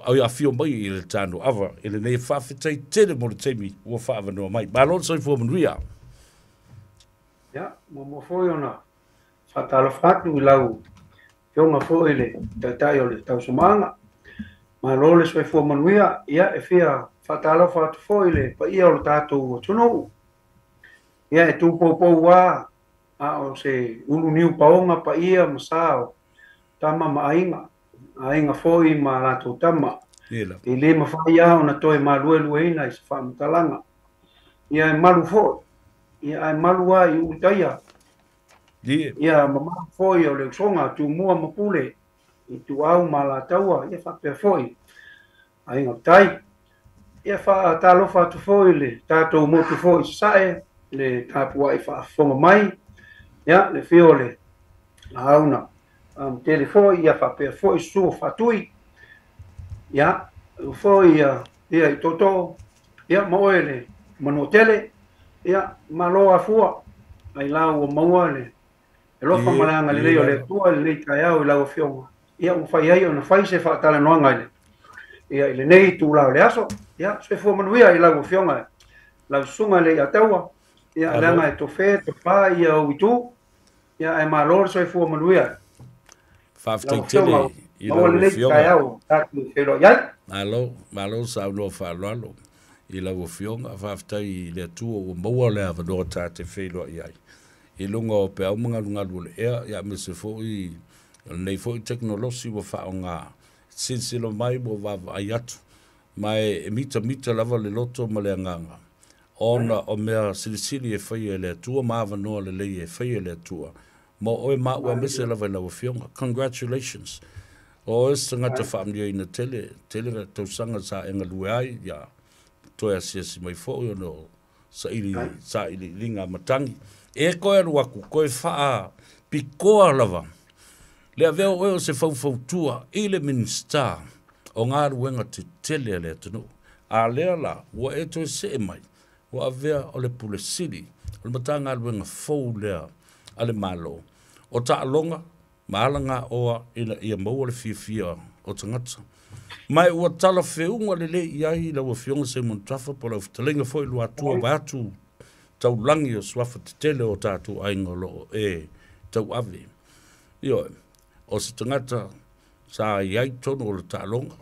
oi afio mai i le tano ava i lenei faafetai tele mo le taimi ua faaavanoa mai. Malo le soifua manuia. Ia, muamua foi ona faatalofa atu i lau Afioga foi i le Taitai o le Tausamaaga. Malo le soifua manuia. Ia, e fia faatalofa atu foi i le paia o le tatou atunuu. Ia, e tupoupou lava a o se ulu niu paoga paia ma sa o tama ma aiga, aiga foi ma latou tama. E le mafai lava ona toe maluelueina i se faamatalaga. Ia, e malu foi. Ia, ae malu lava i Ulutaia. Ia, mamalu foi o le usoga a Tumua ma Pule, Ituau ma Alataua, ia faapea foi Aiga o le Tai. Ia, faatalofa atu foi i le tatou motu foi i Sasae, le tapuai faafofoga mai, ia, le afio o le Laau na Tele foi, ia faapea foi Susu o Faatui, ia, foi ia, ia i Toto, ia, ma oe le Manuatele, ia, malo afua, ai la ua maua le alofa ma le agalelei o le Atua i lenei taeao i lau Afioga, ia ua fai ai ona fai se faatalanoaga i le, ia, i lenei itula o le aso. Ia, soifua manuia i lau Afioga, lau Susuga i le Leiataua, ia, leaga e tofe tofa ia ou itu, ia, ae malo le soifua manuia. Faafetai tele i lau Afioga. Tatou feiloai ai. Malo, malo saunoa faaaloalo i lau Afioga. Faafetai i le Atua ua maua le avanoa ta te feiloai ai i luga o peau ma galugalu o le ea, ia aemaise foi o lenei foi tekonolosi ua faaaoga silasila mai ua vaavaai atu ma e mitamita lava le loto ma le agaga ona o mea silisili e faia e le Atua ma avanoa lelei e faia e le Atua mo oe ma au aemaise lava i lau Afioga. Congratulations. O oe se tagata faamanuiaina tele, tele tausaga sa e galue ai, ia toe asiasi mai foi ona o saili sailiiliga matagi. E koe alu aku, koe faapikoa lava le avea o oe o se faufautua i le Minisita o galuega tetele a le atunuu. A lea la, ua e toe see mai, ua avea o le Pule Sili o le Matagaluega fou lea a le Malo o taaloga ma alagaoa ina ia maua le fiafia o tagata. Ma e ua talafeuga lelei i ai lau Afioga Seumanutafa po o lau fetalaiga foi Luatua vaeatu taulagi o suafa tetele o tatou aiga o lo o e tauave. Ioe, o se tagata sa i ai tonu o le taaloga,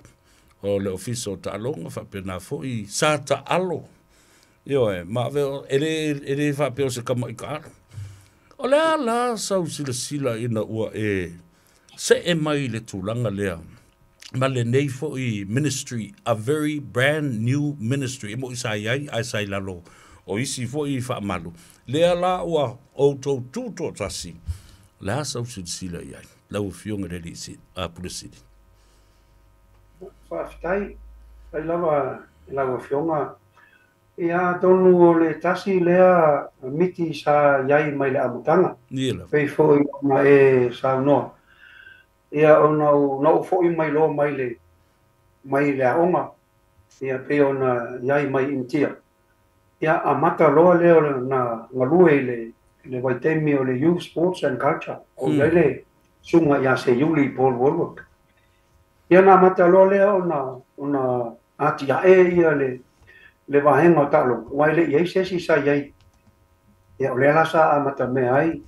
o le ofisa o taaloga faapena foi sa taalo. Ioe, ma ave e le faapea o se tama'i taalo. O le a la sau silasila ina ua e see mai le tulaga lea ma lenei foi ministry, a very brand new ministry, e mo'i sa i ai ae sa i lalo o isi foi faamalu, lea la ua outou tutoatasi, o le a sau silasila i ai lau Afioga i le Alii Pule Sili? Faafetai, fai lava i lau Afioga. Ia, atonu o le tasi lea miti sa i ai mai le amataga. Pei foi ona e saunoa. Ia, ona na ou foi mai loa mai le aoga, ia pei ona i ai mai Initia. Ia, amata loa lea na galue i le vaitaimi o le Youth Sports and Culture. O i ai le susuga ia Seiuli Paul Wallwork. Ia, na amata loa lea ona atiae ia le vaega o taaloga, aua e le i ai se isi sa i ai. Ia, o lea la sa amatamea ai,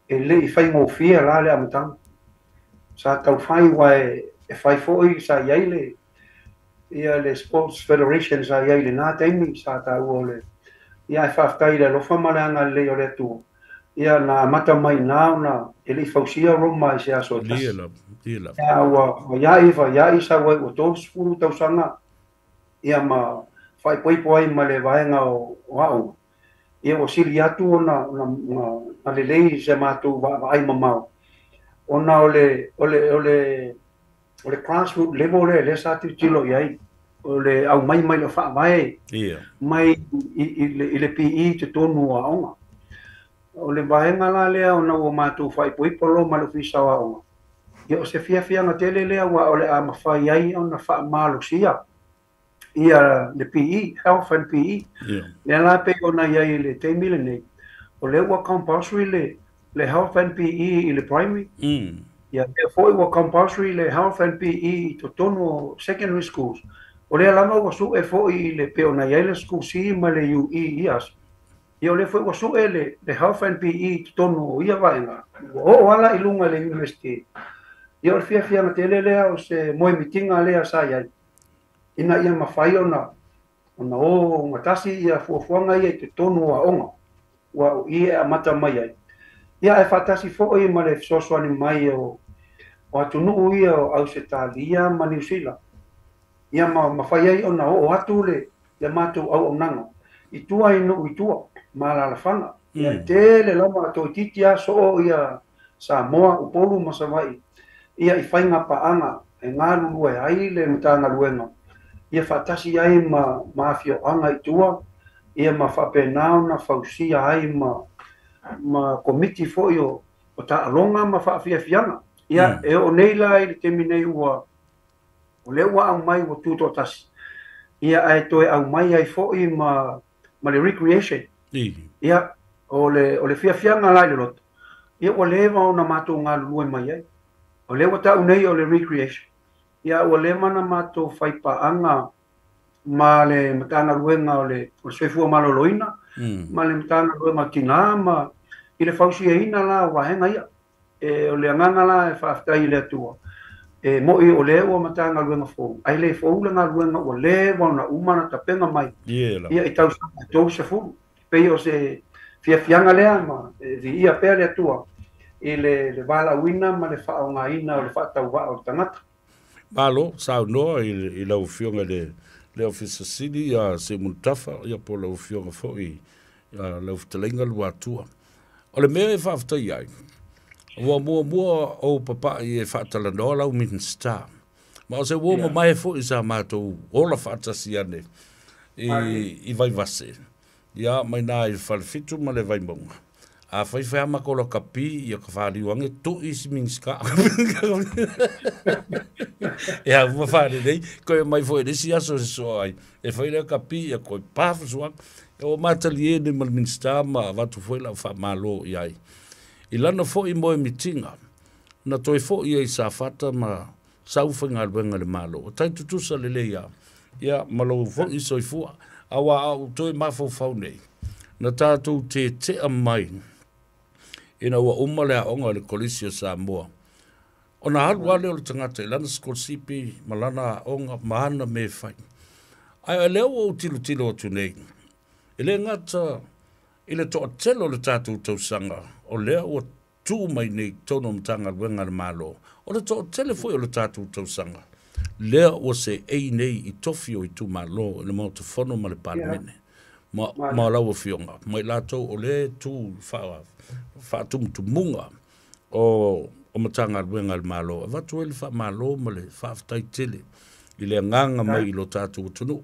e le i faigofie la le amataga. Sa taufai aua e fai foi sa i ai le ia le Sports Federation sa i ai i lena taimi sa taua o le ia ae faafetai i le alofa ma le agalelei o le Atua. Ia, na amata mai i ina ona e le i fausia Roma i se aso e tasi. Ia, ua faiai faiai sau ai ua 30 tausaga ia ma faaipoipo ai ma le vaega o aoga. Ia, ua sili atu ona lelei se matou vaavaai mamao ona o le grassroot level lea sa tilotilo i ai o le aumai mai le faavae mai i le PE totonu o aoga. O le vaega la lea ona ua matou faaipoipo loa ma le Ofisa o Aoga. Ia, o se fiafiaga tele lea aua o le a mafai ai ona faamalosia ia le PE, health and PE. Lea la pei ona i ai i le taimi lenei, o lea ua compulsory le health and PE i le primary. Ia lea foi ua compulsory le health and PE i totonu o secondary schools. O lea lava ua su'e foi i le pei ona i ai le School C ma le UE i ia aso. Ia o lea foi ua su'e le health and PE i totonu o ia vaega, ua oo lava la i luga i le University. Ia o le fiafiaga tele lea o se moemitiga lea sa i ai, ina ia mafai ona o gatasi ia fuafuaga ia i totonu o aoga, ua o i e amata mai ai. Ia ae faatasi foi ma le fesoasoani mai o atunuu ia o Ausetalia ma Niu Sila. Ia ma mafai ai ona oo atu le matou auaunaga i tua i nuu i tua ma alaalafaga. Ia e tele lava toeitiiti lava soo ia Samoa, Upolu ma Savaii ia i faiga paaga e galulue ai le Matagaluega ia faatasi ai ma afioaga i tua ia ma faapena ona fausia ai ma komiti foi o taaloga ma faafiafiaga. Ia e oo nei la i le taimi nei ua o lea ua aumai ua tutoatasi. Ia ae toe aumai ai foi ma le recreation. Ia o le fiafiaga la i le loto. Ia ua leva ona matou galulue mai ai. O lea ua tau nei o le recreation. Ia ua leva ona matou faipaaga ma le Matagaluega o le Soifua Maloloina ma le Matagaluega o Tina ma i le fausiaina la o vaega ia. E o le agaga la e faafetai i le Atua. E moi o lea ua Matagaluega fou, ae le fou le galuega ua leva ona uma na tapena mai. Ia i tausaga 30. Pei o se fiafiaga lea ma e viia pea le Atua i le valaauina ma le faaaogaina o le faatauvaa o le tagata. Malo, saunoa i lau afioga le Ofisa Sili ia Seumanutafa, ia po lau afioga foi lau fetalaiga Luatua. O le mea e faafetai ai, ua muamua ou papa'i e faatalanoa lau Minisita. Ma o se uo mamae foi sa matou ola faatasi ane i Vaivase. Ia mai nā i Falefitu ma le Vaimauga. A fai fai ama ko la kapi ia ka whāriu ange tu isi Minisita. E a ua whare nei, koe mai foi nisi aso se soa ai. E fai lea kapi ia koe pāwhasuanga. E o mātali e ne ma le Minisita ma watu foi lau wha i ai. I lana foi moe mitinga, na toi foi ia i Safata ma sauwha ngā le malo. O tai tutusa le lea, ia malo foi i soifua, awa au toi mawhau nei. Na tātou te tea mai, ina ua uma le aonga le Kolisi o Samoa. O na alu ale o le tangata i lana skolsipi, ma lana aonga, ma ana me whai. Ai a lea ua utilo tilo atu nei, e le ngata i le toa telo le tātou tausanga, o lea ua tū mai nei tono Matagaluega le Malo. O le toa tele foi o le tātou tausanga. Lea ua se ei nei i tofi o i tū malo, i le maota fono ma le Palemene. Ma lau afioga. Mai lātou o le tū whaatumutumunga o Matagaluega le Malo. E watu e le whaamalo ma le whaafetai tele i le anganga mai i lo tātou atunuu.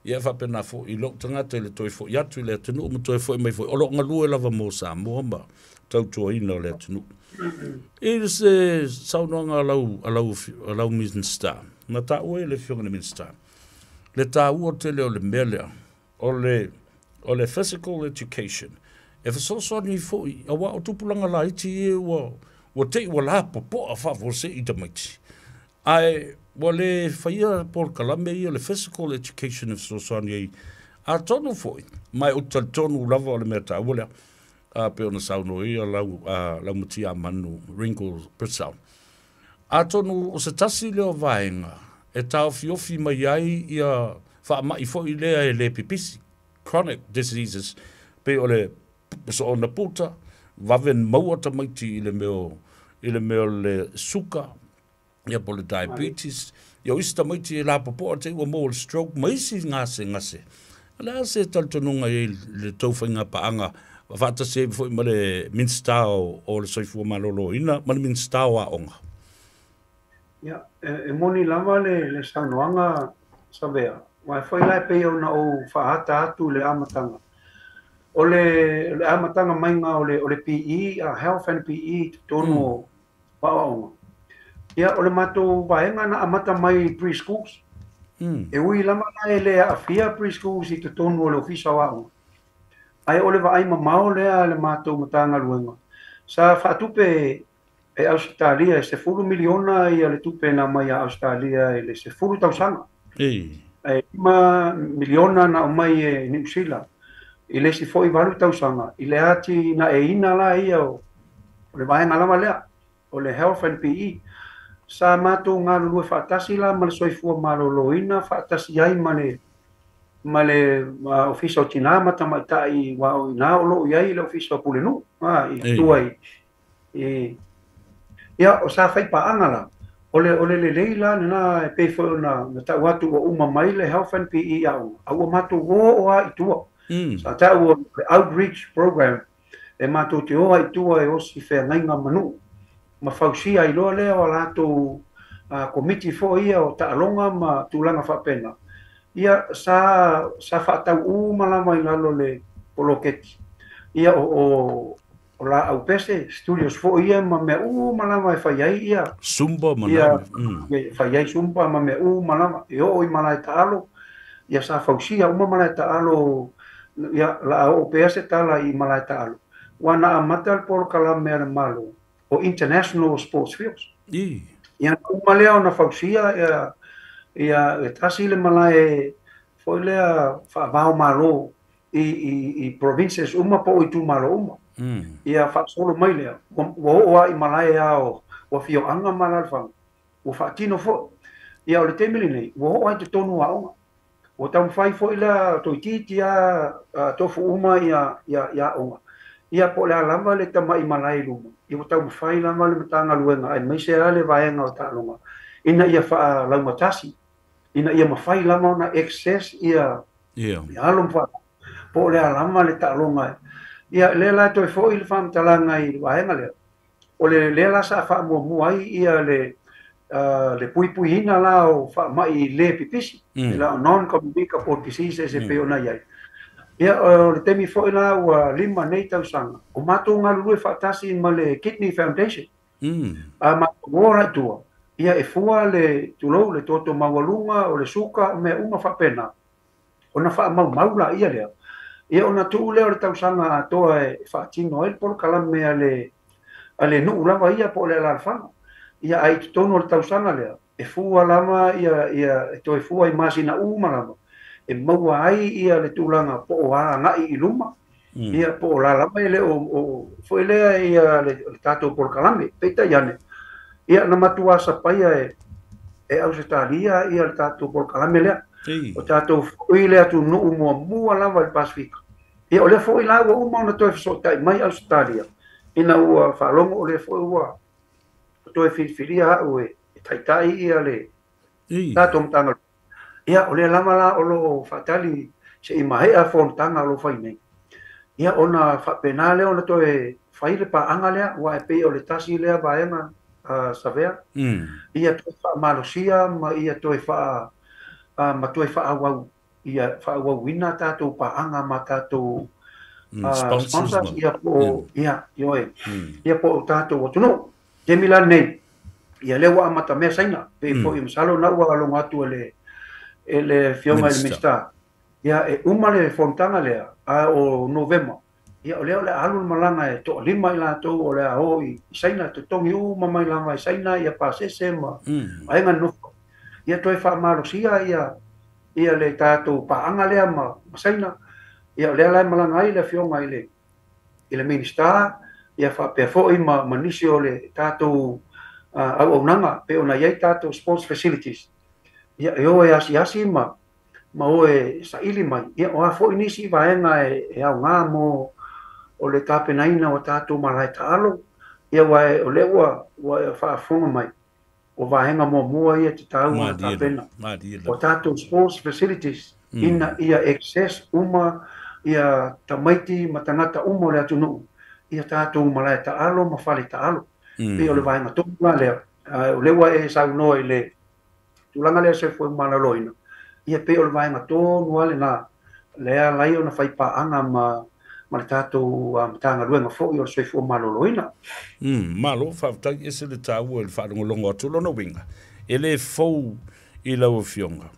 Ia whapena fo i lo tangata i le toi fo i atu i le atunuu ma toi fo i mai fo. O lo ngalue lava mō Samoa ma tautuaina o le atunuu. I se saunoaga a lau Minisita, na tāua e le afioga i le Minisita, le tāua tele o le mea lea, o le physical education. E whasoasoani foi, awa o tupulanga la iti e ua te ua la popoa whaafose i tamaiti. Ae, ua le whaia por kalame ia le physical education e whasoasoani ei. A tonu foi, mai o tonu lava o le mea tāua lea, a pe ona sauno ia lau matia manu Ringo Purcell. A tonu o se tasi leo vaenga, e tau fiofi mai ai ia whaamai foi lea e le pipisi, chronic diseases, pe o le so ona puta, wawen maua tamaiti i le meo le suka, ia po le diabetes, ia o isi tamaiti e la popoa te ua mo le stroke, ma isi ngase ngase. Le ase talitonunga i le tauwhainga paanga, whaatasi e foi ma le Minista o le Soifua Maloloina, ma le Minista o Aoga. Ia, e moni lava le saunoaga Savea. Wa e foi lai pei ona o whaata atu le amatanga. O le amatanga mainga o le PE, Health and PE, tonu o waaonga. Ia, o le mātou vaenga na amata mai preschools. E ui lama na e le aafia preschools i totonu o le ofisa o aoga. Ai o le vaai mamao lea le mātou Matagaluega. Sa whaatupe e Ausetalia e $10 miliona ia le tupe na mai a Ausetalia i le 10 tausaga. E 5 miliona na aumai e Niu Sila i le isi foi 8 tausaga i le ati na e ina la ia o le vaega lava lea o le Health and PE. Sa matou galulue faatasi la ma le Soifua Maloloina faatasi ai ma le Ofisa o Tina ma Tamaitai wa o ina o loo i ai le Ofisa o Pulenuu i tua i ia o sa fai paanga la o le lelei la na e pei foi ona na tau atu ua uma mai le Health and PE aoga a ua matou o a i tua. Sa tau o le outreach program e matou te oa i tua e osi feagaiga ma nuu ma fausia ai loa lea o latou komiti foi ia o taaloga ma tulaga faapena. Ia sa faatau uma lava i lalo le poloketi ia o la au pese studios foi ia ma mea uma lava e fai ai ia Zumba ma ia fai ai Zumba ma mea uma lava e oo i malae taalo ia sa fausia uma malae taalo ia la o pese tala i malae taalo ua na amata le polokalame a le Malo o International Sports Fields. Ia uma lea ona fausia ia e tasi le malae foi lea faavao malo i provinces uma po o itumalo uma. Ia faasolo mai lea ua oo lava i malae a o afioaga ma alaalafaga ua faatino foi. Ia o le taimi lenei ua oo ai i totonu o aoga. Ua taumafai foi la toeitiiti lava tofu uma ia aoga. Ia po o le a lava le tamai malae i luma ia ua taumafai lava le Matagaluega aemaise lava le vaega o taaloga ina ia faalaugatasi ina ia mafai lava ona access ia alo ma fanau po o le a lava le taaloga. Ia lea la toe foi le faamatalaga i le vaega lea o le lea la sa faamuamua ai ia le puipuiina la o faamai le pipisi la non communicable diseases e pei ona i ai. Ia o le taimi foi la ua 5 nei tausaga o matou galulue faatasi ma le Kidney Foundation. A matou o la i tua ia e fua le tulou le toto maualuga o le suka o mea uma faapena ona faamaumau la ia lea. Ia ona tuu lea o le tausaga atoa e faatino ai le polokalame a le nuu lava ia po o le alaalafaga. Ia ai totonu o le tausaga lea e fua lava ia e toe fua i masina uma lava e maua ai ia le tulaga po o agai i luma ia po o la lava e le o foi lea ia le tatou polokalame. Peitai ane ia na matua sapaia e Ausetalia ia le tatou polokalame lea o tatou foi le atunuu muamua lava i le Pasifika. Ia o lea foi la ua uma ona toe fesootai mai Ausetalia ina ua faalogo o lea foi ua toe filifilia au e taitai ia le tatou Matagaluega. Ia o lea lava la o loo faatali se i maea fonotaga o lo o fai nei. Ia ona faapena lea ona toe fai le paaga lea ua e pei o le tasi lea vaega Savea. Ia toe faamalosia ma ia toe ma toe faaauau ia faaauauina tatou paaga ma tatou sponsors ia po ia ioe ia po o tatou atunuu. Taimi la nei ia lea ua amata mea Saina pei foi masalo na ua aloga atu e le afioga i le Minisita. Ia e uma le fonotaga lea a o Novema. Ia o lea o le a alu le malaga e toalima i latou o le a o i Saina totogi uma mai lava i Saina ia pasese ma vaega nofo. Ia toe faamalosia ia le tatou paaga lea ma Saina. Ia o lea la e malaga ai le afioga i le Minisita ia faapea foi ma nisi o le tatou auaunaga pe ona i ai tatou sports facilities. Ia e o e asiasi ma o e saili mai. Ia o a foi nisi vaega e aoga mo o le tapenaina o tatou malae taalo. Ia ua o lea ua faafofoga mai o vaega muamua ia te taua na tapena. O tatou sports facilities ina ia access uma ia tamaiti ma tagata uma o le atunuu ia tatou malae taalo ma fale taalo. Pei o le vaega tonu la lea. O lea ua e saunoa i le tulaga lea soifua maloloina. Ia pei o le vaega tonu lava lena lea ala ai ona fai paaga ma le tatou Matagaluega foi o le soifua maloloina. Malo faafetai ese le taua i le faalogologo atu lona uiga e le fou i lau afioga.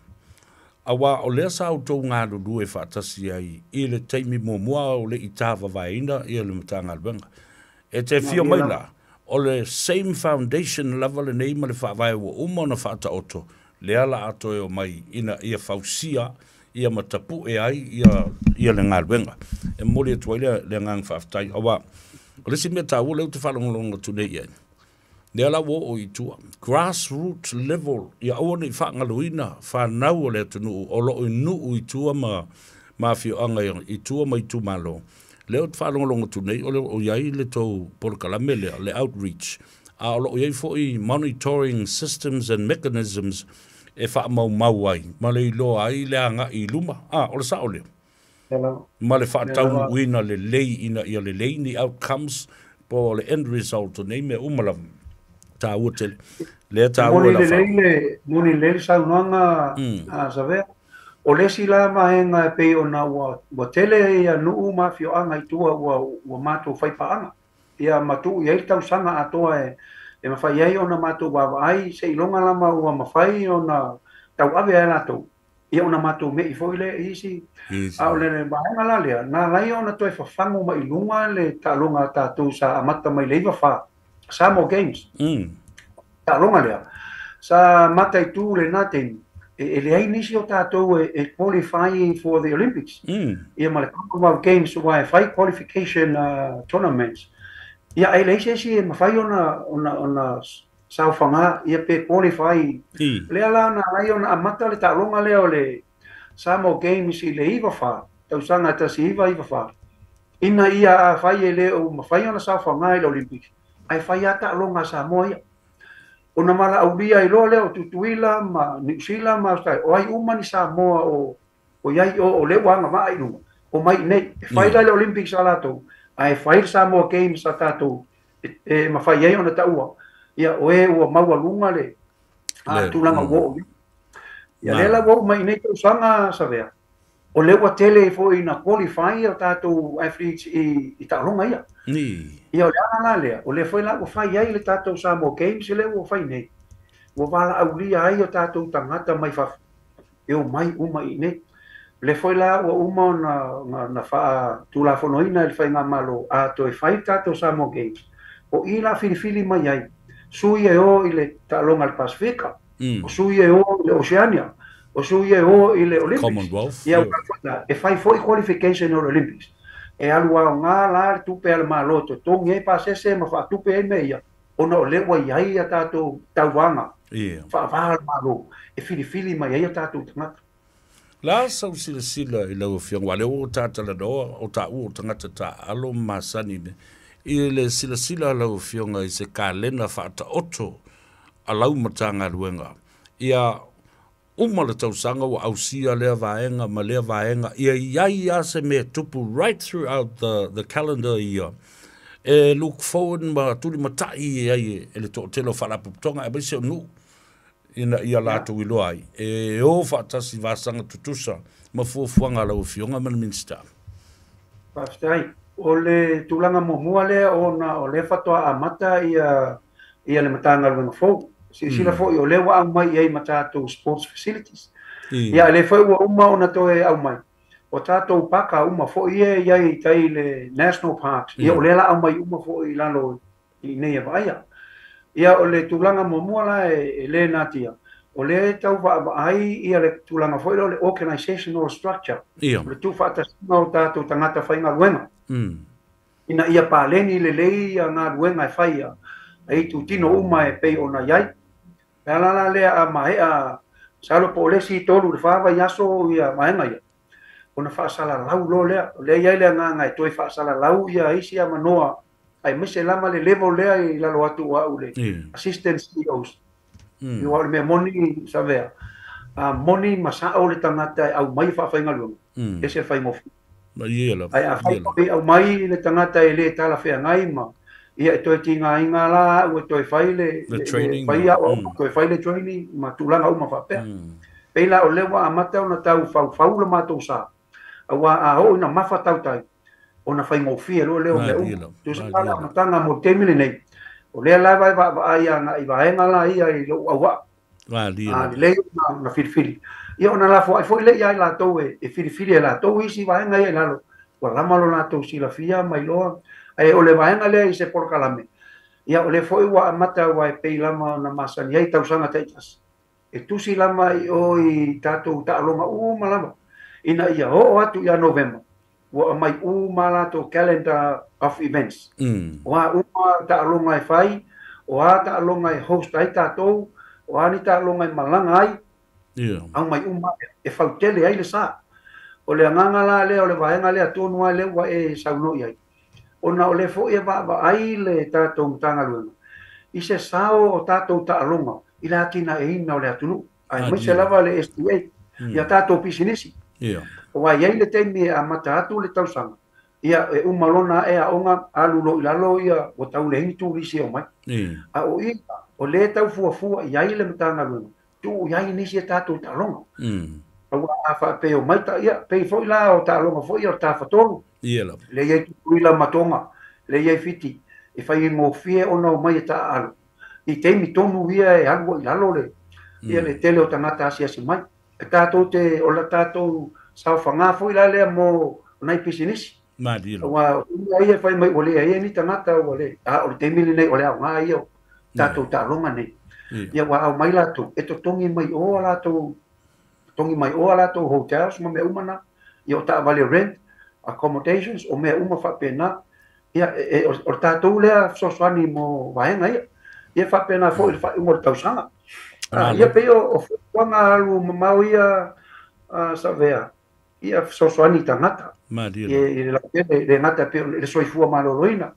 Auā o lea sa outou galulue faatasi ai i le taimi muamua o le i tāvavaeina ia le Matagaluega. E te fia mai la O le same foundation lava lenei ma le faavae ua uma ona faataoto, lea la atoe o mai ina ia fausia ia matapu'e ai ia le galuega. E momoli atu ai le agaga faafetai. Auā o le isi mea taua lea ou te faalogologo atu nei i ai, lea la ua oo i tua, grassroot level, ia aua ne i faagaloina fanau o le atunuu o loo i nuu i tua ma afioaga i tua ma itumalo. Lea ou te faalogologo atu nei o le o i ai le tou polokalame lea, le outreach, a o loo i ai foi monitoring systems and mechanisms e faamaumau ai ma le iloa ai le agai i luma. A o le sao lea ma le faataunuuina lelei ina ia lelei ni outcomes po o le end result o nei mea uma lava. Taua tele lea, taua. Moni lelei le moni lelei le saunoaga a Savea. O le isi la vaega e pei ona ua tele ia nuu ma afioaga i tua ua matou faipaaga ia ma tuu i ai le tausaga atoa e mafai ai ona matou vaavaai seiloga lava ua mafai ona tauave ai latou ia ona matou me'i foi lea i isi. A o le vaega la lea na ala ona toe fafagu mai i luga le taaloga a tatou sa amata mai le 94 Samoa Games. Taaloga lea sa mataitu lena taimi e leai nisi o tatou e qualify for the Olympics. Ia ma le Commonwealth Games ua e fai qualification tournaments. Ia e leai se isi e mafai ona saofaga ia pe qualify. Lea la na ala ai ona amata le taaloga lea o le Samoa Games i le 94, tausaga 1994. Ina ia afai e le o mafai ona saofaga i le Olympics, ae fai lava taaloga a Samoa ia. Ona valaaulia ai loa lea o Tutuila ma Niu Sila ma Australia, o ai uma ni Samoa o i ai o lea ua agavaa i luga, o mai i nei. E fai la le Olympics a latou, ae fai le Samoa Games a tatou e mafai ai ona taua ia o e ua maualuga le tulaga ua oo i ai. Ia lea la ua oo mai i nei tausaga Savea, o lea ua tele foi ina qualify o tatou athletes i taaloga ia. Ia o le ala la lea, o lea foi la ua fai ai le tatou Samoa Games lea ua fai nei, ua valaaulia ai o tatou tagata mai fafo e omai uma i inei. O lea foi la ua uma ona faatulafonoina e le faigamalo a toe fai le tatou Samoa Games, o i la filifili mai ai sui e o i le taaloga a le Pasifika, o sui e o i le Oceania, o sui e o i le Olympics. Commonwealth. Ia e fai foi qualification o le Olympics. E alu aoga la le tupe a le Malo e totogi ai pasese ma faatupe ai mea ia, ona o lea ua i ai a tatou tauvaga faava o le Malo e filifili mai ai o tatou tagata. La sau silasila i lau afioga, aua lea ua tatalanoa o taua o tagata taaalo ma masani me i le silasila a lau afioga i se kalena faataoto a lau Matagaluega ia uma le tausaga ua ausia lea vaega ma lea vaega, ia i ai a se mea tupu right throughout the calendar ia e look forward ma tulimatai ai e le toatele o faalapotopotoga aemaise o nuu ina ia latou iloa ai e o faatasi vasaga tutusa ma fuafuaga a lau afioga ma le Minisita. Faafetai. O le tulaga muamua lea ona o lea faatoa amata ia le Matagaluega fou. Silasila foi o lea ua aumai i ai ma tatou sports facilities. Ia lea foi ua uma ona toe aumai. O tatou paka uma foi ia i ai i tai le national parks. Ia o lea la aumai uma foi i lalo i nei e vaaia. Ia o le tulaga muamua la e le natia, o lea tau vaavaai ia le tulaga foi lea o le organizational structure. O le tuufaatasiga o tatou tagata faigaluega. Ina ia paleni lelei ia galuega e faia ai itutino uma e pei ona i ai. Le ala la lea a maea masalo po o le isi 3 i le 4 vaiaso ia vaega ia, ona faasalalau loa lea. O lea e i ai le agaga e toe faasalalau ia isi avanoa aemaise lava le level lea i lalo atu o au le assistant CEOs. Aua o le mea moni Savea, a moni ma sao le tagata e aumai faafaigaluega, ese le faigofie. Ma ia lava. Ae afai foi aumai le tagata e le talafeagai ma ia e toe tigaina la au e toe fai le Le training. Fai au toe fai le training ma tulaga uma faapea. Pei la o lea ua amata ona tau faufau le matou sa, aua a oo ina mafa tautai, ona faigofie loa lea o mea uma. Tusa la le amataga mo le taimi lenei, o lea lava e vaavaai agai vaega la ia i lou auvaa. A lelei ona filifili, ia ona lafoai foi lea ia i latou e filifili e latou isi vaega ia i lalo, ua lama lo latou silafia ma iloa. Ae o le vaega lea i se polokalame. Ia o lea foi ua amata aua e pei lava ona masani ai tausaga taitasi. E tusi lava i o i tatou taaloga uma lava ina ia oo atu ia Novema ua aumai uma a latou calendar of events. O a uma taaloga e fai, o a taaloga e host ai tatou, o a ni taaloga e malaga ai, aumai uma e fautele ai le sa. O le agaga la lea o le vaega lea tonu lava lea ua e saunoa i ai, ona o lea foi e vaavaai le tatou Matagaluega i se sao o tatou taaloga i le atinaeina o le atunuu, aemaise lava le SDA, ia tatou pisinisi. Aua e i ai le taimi e amata atu le tausaga, ia e uma lona ae aoga alu loa i lalo ia ua tau leai ni turisi e omai. A o i o lea e tau fuafua i ai le Matagaluega, tuu i ai nisi a tatou taaloga. Aua a faapea e omai ta, ia pei foi la o taaloga foi ia o le Tafatolu, lea i ai Tutuila ma Toga, lea i ai Fiti, e faigofie ona omai e taaalo i taimi tonu ia e alu ai i lalo le, ia le tele o tagata asiasi mai. E tatou te, o le tatou saofaga foi la lea mo nai pisinisi. Aua o taimi ia e fai mai ua leai ai ni tagata ua le, a o le taimi lenei o le aoga ia o tatou taaloga nei. Ia ua aumai latou e totogi mai o a latou, totogi mai o a latou hotels ma mea uma na. Ia o taavale rent, accommodations, o mea uma faapena. Ia o le tatou lea fesoasoani mo vaega ia. Ia faapena foi i le faaiuga o le tausaga. Ia pei o fuafuaga alu mamao ia Savea, ia fesoasoani i tagata. I le lautele, le gata pei o le soifua maloloina.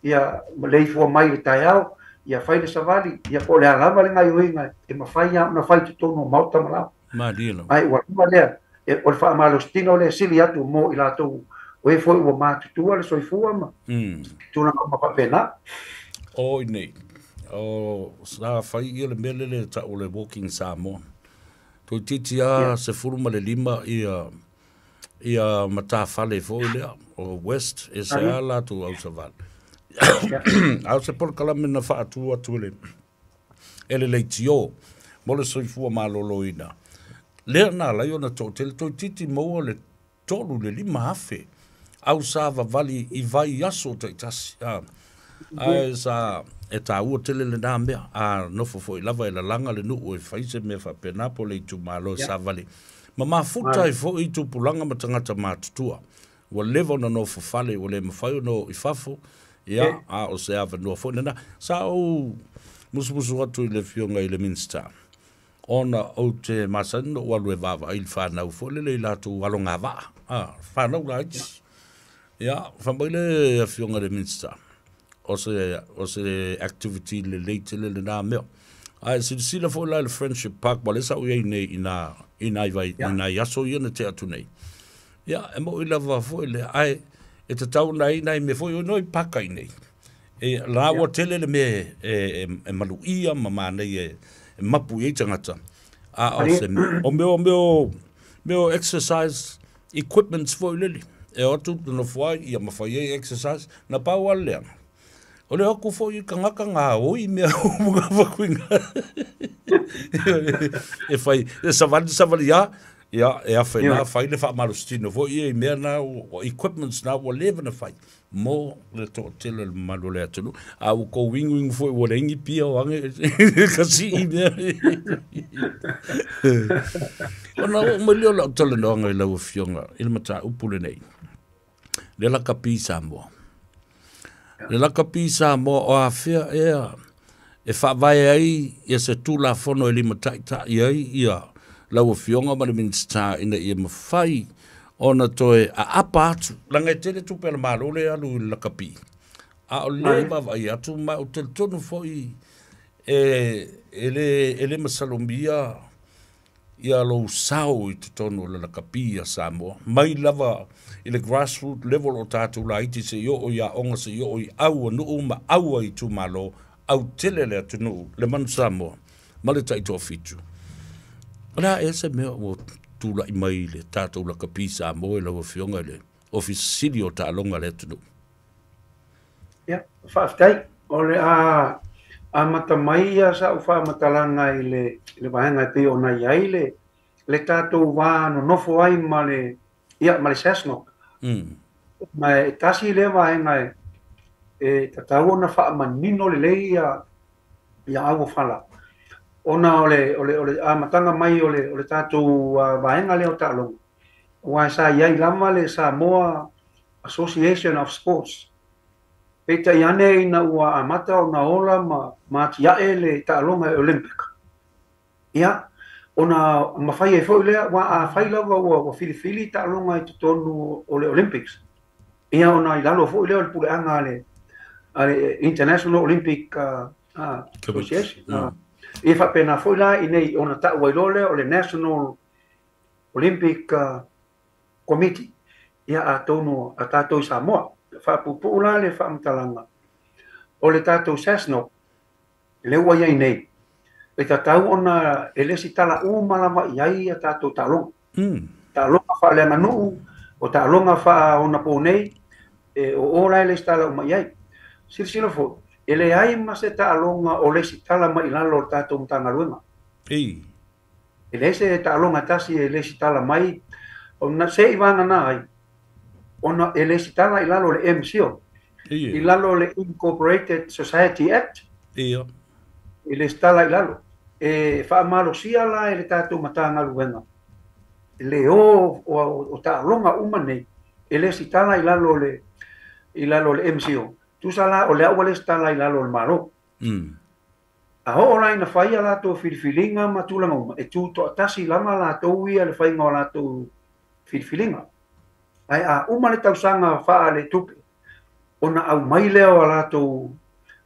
Ia leifua mai i le taeao, ia fai le savali, ia po o le a lava le gaioiga e mafai lava ona fai i totonu o maota ma laoa. Ai ua lava lea, o le faamalositino lea e sili atu mo i latou o e foi ua matutua le soifua ma tulaga uma faapena. O i nei, o sa fai ia le mea lele tau o le Walking Samoa. Toeitiiti lava 15 ia matafale foi lea, o West, e se a latou au savali. A o se polokalame na faatu atu e le leitio mo le soifua maloloina. Lea na alai ona toatele toeitiiti maua le 3 i le 5,000 au savavali i vai aso taitasi. Ae sa e taua tele lena mea. A nofo foi lava e lalaga le nuu e fai se mea faapena po o le itumalo e savali. Ma mafuta ai foi tupulaga ma tagata matutua. Ua leva ona nofo fale, ua le mafai ona oo i fafo. Ia, a o se avanoa foi lena. Sa ou musumusu atu i le afioga i le Minisita, ona ou te masani na ou alu e vaavaai i le fanau foi lele i latou alogavaa, fanau laiti. Ia, fai mai le afioga i le Minisita, o se activity lelei tele lena mea. Ae silasila foi la i le Friendship Park, ua lea sa ou i ai nei i nai aso ia na tea atu nei. Ia, e moi lava foi lea, ae e tatau ona ai nai mea foi o noi paka i nei. E la ua tele le mea e maluia ma manaia e mapu i ai tagata. A o se o mea o exercise equipments foi lele. E o atu nofo ai ia mafai ai exercise na pau a lea. O le aku foi i kangaka ngā oi mea o mga whakuinga. E whai, e savali savali a, ia, e awhe nā whai le whaamalositino foi ia i mea nā, o equipments nā, ua leva na whai. Mo le toatele le mamalu o le atunuu. A ua kou winguingu foi ua leai ni pia o ange kasi i mea. Ona oo mai lea o lau talanoaga i lau afioga i le mataupu lenei. Le lakapi i Samoa. Le lakapi i Samoa o afea ea e faavae ai ia se Tulafono e limataita'i ai ia lau afioga ma le Minisita ina ia mafai ona toe aapa atu. Leaga e tele tupe a le Malo lea e alu i le lakapi, a o lea e vaavaai atu ma ou te talitonu foi e le masalomia ia lou sao i totonu o le lakapi a Samoa, mai lava i le grassroot level o tatou laiti seia oo i aoga, seia oo i au a nuu ma au a itumalo, au tele le atunuu, le manu Samoa ma le taitoafitu. O le a ea se mea ua tulai mai i le tatou lakapi Samoa i lau afioga i le Ofisa Sili o Taaloga a le atunuu? Ia, faafetai. O le a amata mai ia sa'u faamatalaga i le vaega e pei ona i ai le tatou va nonofo ai ma le, ia, ma le SASNOC. Ma e tasi lea vaega E tatau ona faamanino lelei ia auofala ona o le amataga mai o le tatou vaega lea o taaloga, aua sa i ai lava le Samoa Association of Sports. Peitai ane ina ua amata ona ola ma atiae le taaloga Olympic, ia ona mafai ai foi lea, ua afai lava ua filifili taaloga i totonu o le Olympics, ia ona i lalo foi lea o le puleaga a le International Olympic Association. Ia faapena foi la i nei ona tau ai loa lea o le National Olympic Committee. Ia atonu a tatou i Samoa, faapupuu la le faamatalaga o le tatou SASNOC lea ua i ai nei, e tatau ona e lesitala uma lava i ai ia tatou taaloga, taaloga faaleaganuu o taaloga faaonapo nei, e o la e lesitala uma i ai. Silasila foi, e leai ma se taaloga o lesitala mai i lalo o le tatou Matagaluega. E leai se taaloga tasi e lesitala mai ona se i vagana ai ona e lesitala i lalo o le MCIL, i lalo o le Incorporated Society Act. E lesitala i lalo e faamalosia la e le tatou Matagaluega le o taaloga uma nei e lesitala i lalo o le MCO. Tusa la o lea ua lesitala i lalo o le Malo. A oo la ina fai a latou filifiliga ma tulaga uma, e tutoatasi lava latou ia le faiga o latou filifiliga. Ae a uma le tausaga faaletupe, ona aumai lea o latou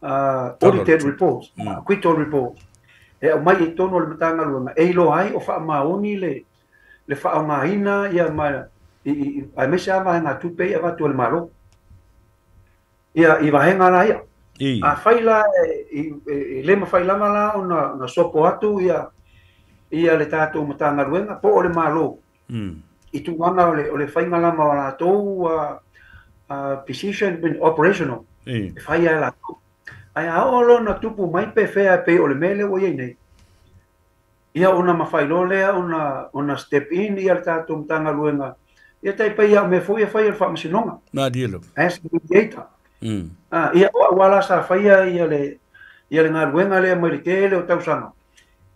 audited reports, acquittal report, e aumai i totonu o le Matagaluega e iloa ai o faamaoni le faaaogaina ia ma aemaise lava vaega tupe ia avatu e le Malo. Ia i vaega la ia. Afai la e le mafai lava la ona sopo atu ia le tatou Matagaluega po o le Malo i tulaga o le faiga lava o latou decision operational e fai ai latou. Ae a oo loa ona tupu mai pe fea pei o le mea lea ua i ai nei, ia ona mafai loa lea ona step in ia le tatou Matagaluega, ia tai pei lava o mea foi e fai e le Faamasinoga Malie lava. as mediator. Ia o auala sa faia ia le galuega lea mai le tele o tausaga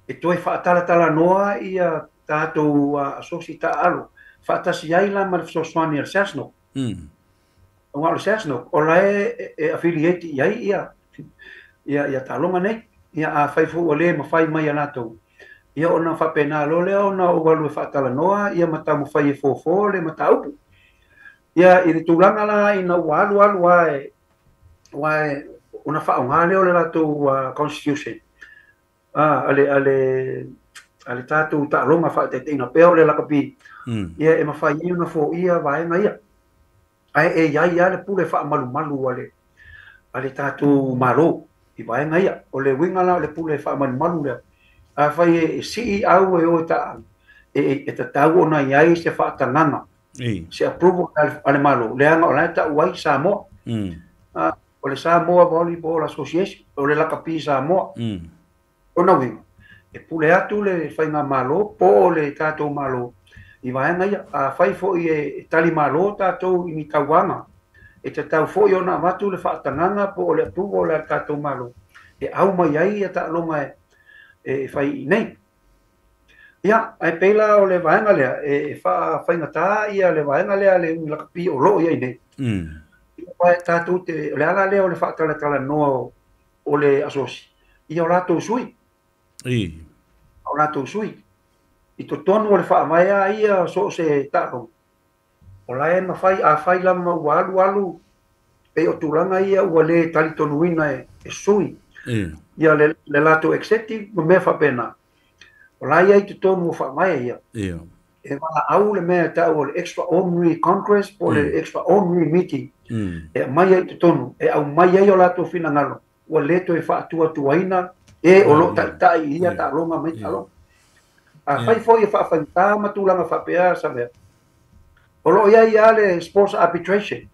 e toe faatalatalanoa ia tatou asosi taaalo faatasi ai la ma le fesoasoani a le SASNOC. Aua o le SASNOC o la e affiliate i ai ia taaloga nei. Ia afai foi ua le mafai mai e latou, ia ona faapena loa lea ona ou alu e faatalanoa ia ma taumafai e fofo le mataupu. Ia i le tulaga la ina ua alu alu ae aua ona faaaoga lea o le latou constitution a le tatou taaloga faataitaiga pea o le lakapi, ia e mafai ai ona foia vaega ia. Ae e i ai lava le pule faamalumalu a le tatou Malo i vaega ia. O le uiga la o le pule faamalumalu lea, afai e sii au e o e taaalo, e tatau ona i ai se faatagaga, se approval a le Malo, leaga o la e tau ai Samoa. O le Samoa Volleyball Association, o le Lakapi Samoa. Ona uiga, e pule atu le faigamalo po o le tatou Malo i vaega ia. Afai foi e tali malo tatou i ni tauaga, e tatau foi ona avatu le faatagaga po o le approval a le tatou Malo e au mai ai ia taaloga e fai i nei. Ia, ae pei la o le vaega lea, e faafaigata ia le vaega lea le lakapi o lo o i ai nei. Ia, tatou te, o le ala lea o le faatalatalanoa o le asosi, ia o latou sui, o latou sui. I totonu o le faavae ia so o se taaloga, o la e mafai, afai lava ua alu alu, pei o tulaga ia ua le talitonuina e sui ia le latou executive ma mea faapena. O la ia i totonu o faavae ia. E valaau le mea e tau o le extraordinary congress po o le extraordinary meeting. E aumai ai i totonu, e aumai ai o latou finagalo, ua le toe faatuatuaina e o lo o taitai i ia taaloga mai taaloga. Afai foi e faafaigata ma tulaga faapea Savea, o lo o i ai lava le sports arbitration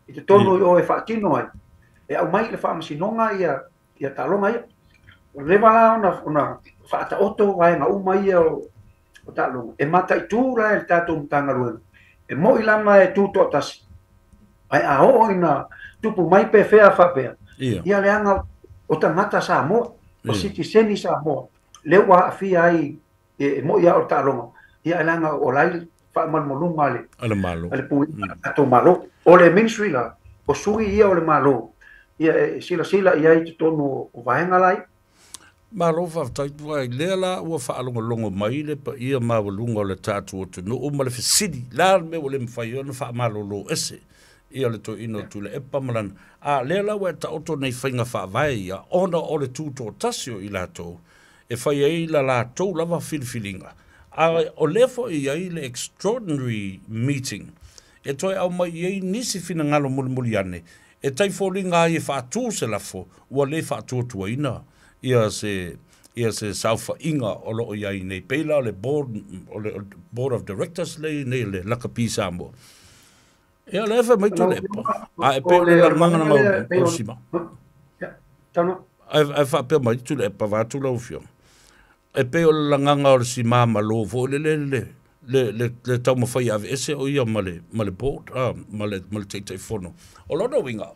i totonu o e faatino ai, e aumai i le Faamasinoga ia taaloga ia. Ua leva la ona faataoto vaega uma ia o taaloga. E mataitu la e le tatou Matagaluega. E moi lava e tutoatasi. Ae a oo ina tupu mai pe fea faapea, ia leaga o tagata Samoa, o sitiseni Samoa, lea ua aafia ai e mo'i lava o le taaloga, ia leaga o la e faamalumaluga a le Malo, a le Pulega a le tatou Malo. O le Ministry la, o sui ia o le Malo, ia e silasila i ai i totonu o vaega la ia. Malo faafetai tuai, lea la ua faalogologo mai le paia maualuga o le tatou atunuu ma le fesili, la le mea ua le mafai ona faamalolo ese ia le toeaina o Tuilaepa ma lana, a lea la ua e taoto nei faiga faavae ia, ona o le tutoatasi o i latou e fai ai la latou lava filifiliga, a o lea foi e i ai le extraordinary meeting e toe aumai i ai nisi finagalo mulimuli ane e tai foliga ai e faatu se lafo ua le faatuatuaina ia se ia se saofaiga o lo o i ai nei pei la o le board o le board of directors le nei le Lakapi Samoa. Ia o lea e fai mai Tuilaepa, a e pei o le lagaga o le sima. Ae faapea mai Tuilaepa vaeatu lau Afioga, e pei o le lagaga o le sima malo foi le le le le le taumafai e aveese o ia ma le ma le board ma le ma le Taitaifono. O lona uiga,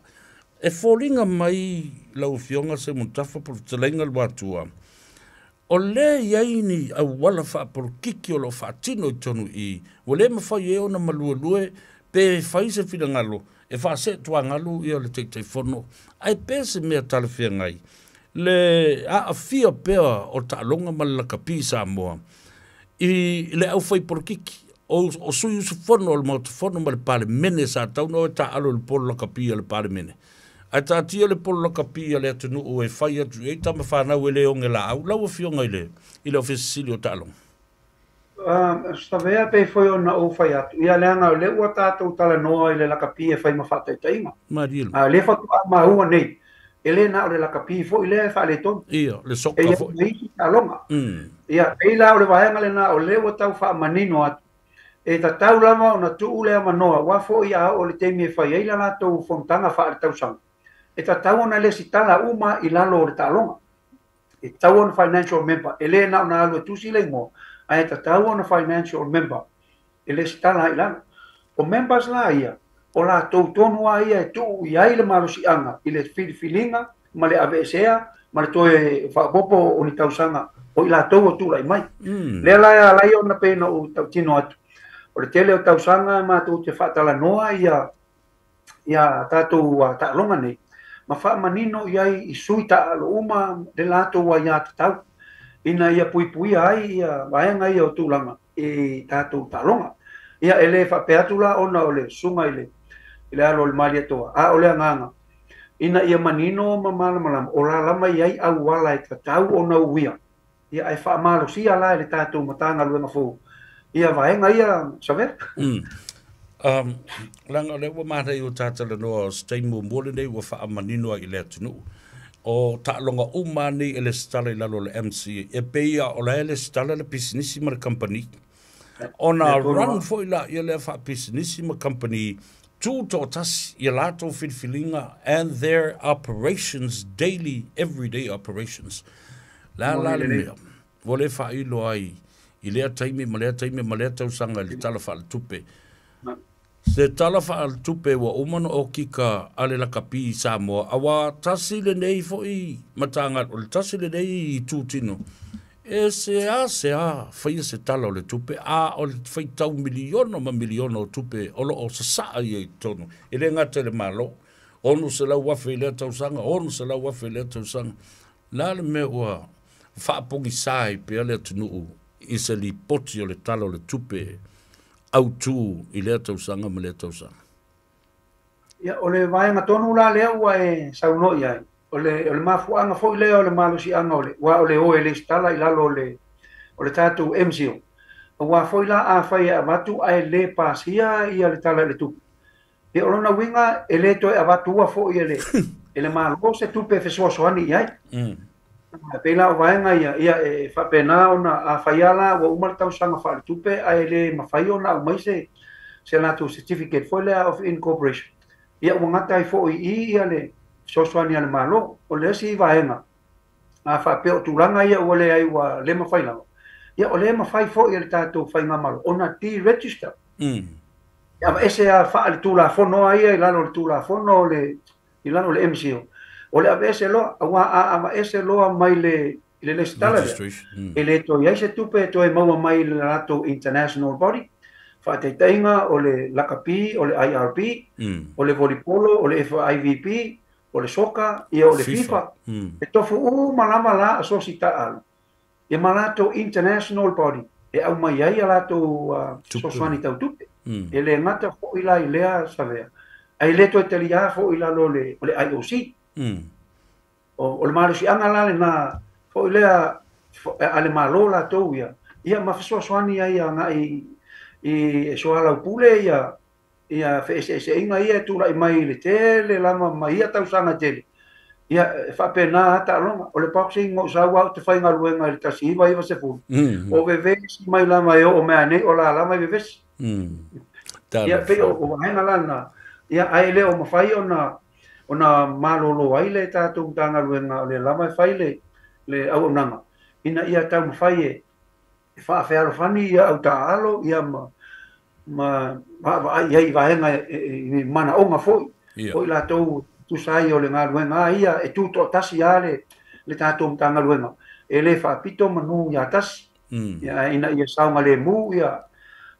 e foliga mai lau Afioga Seumanutafa po o le fetalaiga Luatua, o lea e i ai ni auala faapolokiki o lo o faatino i totonu i i, ua le mafai ai ona maluelue pe fai se finagalo e faaseetuagalu ia le Taitaifono, ae pe se mea talafeagai le aafia pea o taaloga ma le lakapi i Samoa i le aufaipolokiki o sui usufono o le Maota Fono ma le Palemene sa tatau ona o e taaalo i le polo lakapi a le Palemene. Ae taatia le polo lakapi a le atunuu e fai atu i ai tama fanau e le oge laau. Lau Afioga i le i le Ofisa Sili o Taaloga. Savea pei foi ona ou fai atu, ia leaga o lea ua tatou talanoa i le lakapi e fai ma faataitaiga. Malie. A o lea faatoa maua nei, e le na o le lakapi foi lea e faaletonu. Ia, le soka foi. E i ai ma isi taaloga. Ia, pei la o le vaega lena o lea ua tau faamanino atu, e tatau lava ona tuu le avanoa, aua foi a oo i le taimi e fai ai le latou fonotaga faaletausaga, e tatau ona lesitala uma i lalo o le taaloga. E tatau ona financial member, e le na ona alu e tusi le igoa, ae tatau ona financial member e lesitala ai i lalo. O members la ia, o latou tonu lava ia e tuu i ai le malosiaga i le filifiliga ma le aveesea ma le toe faaopoopo o ni tausaga o i latou o tulai mai. Lea la e ala ai ona pei ona ou tautino atu, o le tele o tausaga matou te faatalanoa ia ia tatou taaloga nei ma faamanino i ai i sui taaalo uma le latou aiatatau ina ia puipuia ai ia vaega ia o tulaga i tatou taaloga. Ia e le faapea atu la ona o le susuga i le i le alo o le Malietoa, a o le agaga ina ia manino ma malamalama o la lava e i ai auala e tatau ona uia, ia ae faamalosia la e le tatou Matagaluega fou ia vaega ia, Savera. Leaga o lea ua manaia ua ta talanoa o se taimi muamua lenei ua faamanino ai i le atunuu. O taaloga uma lava nei e lesitala i lalo o le MCA, e pei lava o la e lesitala le pisinisi ma le kamupani. Ona run foi laia lea faapisinisi ma kamupani tutoatasi i a latou filifiliga and their operations, daily, everyday operations. O le a la le mea ua le faailo ai i lea taimi ma lea taimi ma lea tausaga i le Tala Faaletupe? Se Tala Faaletupe ua uma ona okika a le lakapi i Samoa, aua tasi lenei foi Matagaluega, o le tasi lenei itutino e seasea faia se Tala o le Tupe, a o le faitau miliona ma miliona o tupe o lo o sasaa ia i totonu, e le gata i le Malo, 600,000 i lea tausaga, 600,000 i lea tausaga. O le a le mea ua faapogisa ai pea le atunuu i se lipoti o le Tala o le Tupe autu i lea tausaga ma lea tausaga? Ia, o le vaega tonu la lea ua e saunoa i ai, o le, o le mafuaaga foi lea o le malosiaga o le, aua o le o e lesitala i lalo o le, o le tatou MCO. Aua foi la afai e avatu ae le pasia ia le Tala i le Tupe, ia o lona uiga e le toe avatua foi e le, e le Malo se tupe e fesoasoani i ai. E pei la o vaega ia, ia e faapena ona afai lava la ua uma le tausaga faaletupe ae le mafai ona aumai se, se latou certificate foi lea of incorporation, ia ua gata ai foi i i ia le fesoasoani a le Malo. O le isi vaega, a faapea o tulaga ia ua leai ua le mafai lava, ia o lea e mafai foi e le tatou faigamalo ona deregister. Aveese a faale-tulafono a ia i lalo o le tulafono o le i lalo o le MCO. O le aveese loa, auā a aveese loa mai le i le lesitala lea, e le toe i ai se tupe e toe maua mai i le latou international body, faataitaiga o le lakapi, o le IRB, o le volipolo, o le FIVB, o le soka, ia o le FIFA. E tofu uma lava la asosi taaalo ia ma latou international body e aumai ai a latou fesoasoani tau tupe. E le gata foi la i lea savea, ae le toe taliā foi i lalo o le IOC. O le malosiaga la lena foi lea a le Malo latou ia, ia ma fesoasoani ai agai i e soalaupule ia ia feeseeseaiga ia e tulai mai i le tele lava ma ia tausaga tele. Ia, e faapena lava taaloga. O le boxing, ou sau au ou te faigaluega i le 1990, o vevesi mai lava e oo mai nei o la lava e vevesi. Ia, pei o vaega la lena, ia, ae le o mafai ona malolo ai le tatou Matagaluega o lea lava e fai le auaunaga, ina ia taumafai e faafealofani ia au taaalo ia ma vaavaai ai i vaega i manaoga foi o i latou tusa ai o le galuega ia e tutoatasi lava le tatou Matagaluega e le faapito manu ia tasi, ia, ina ia saogalemu ia,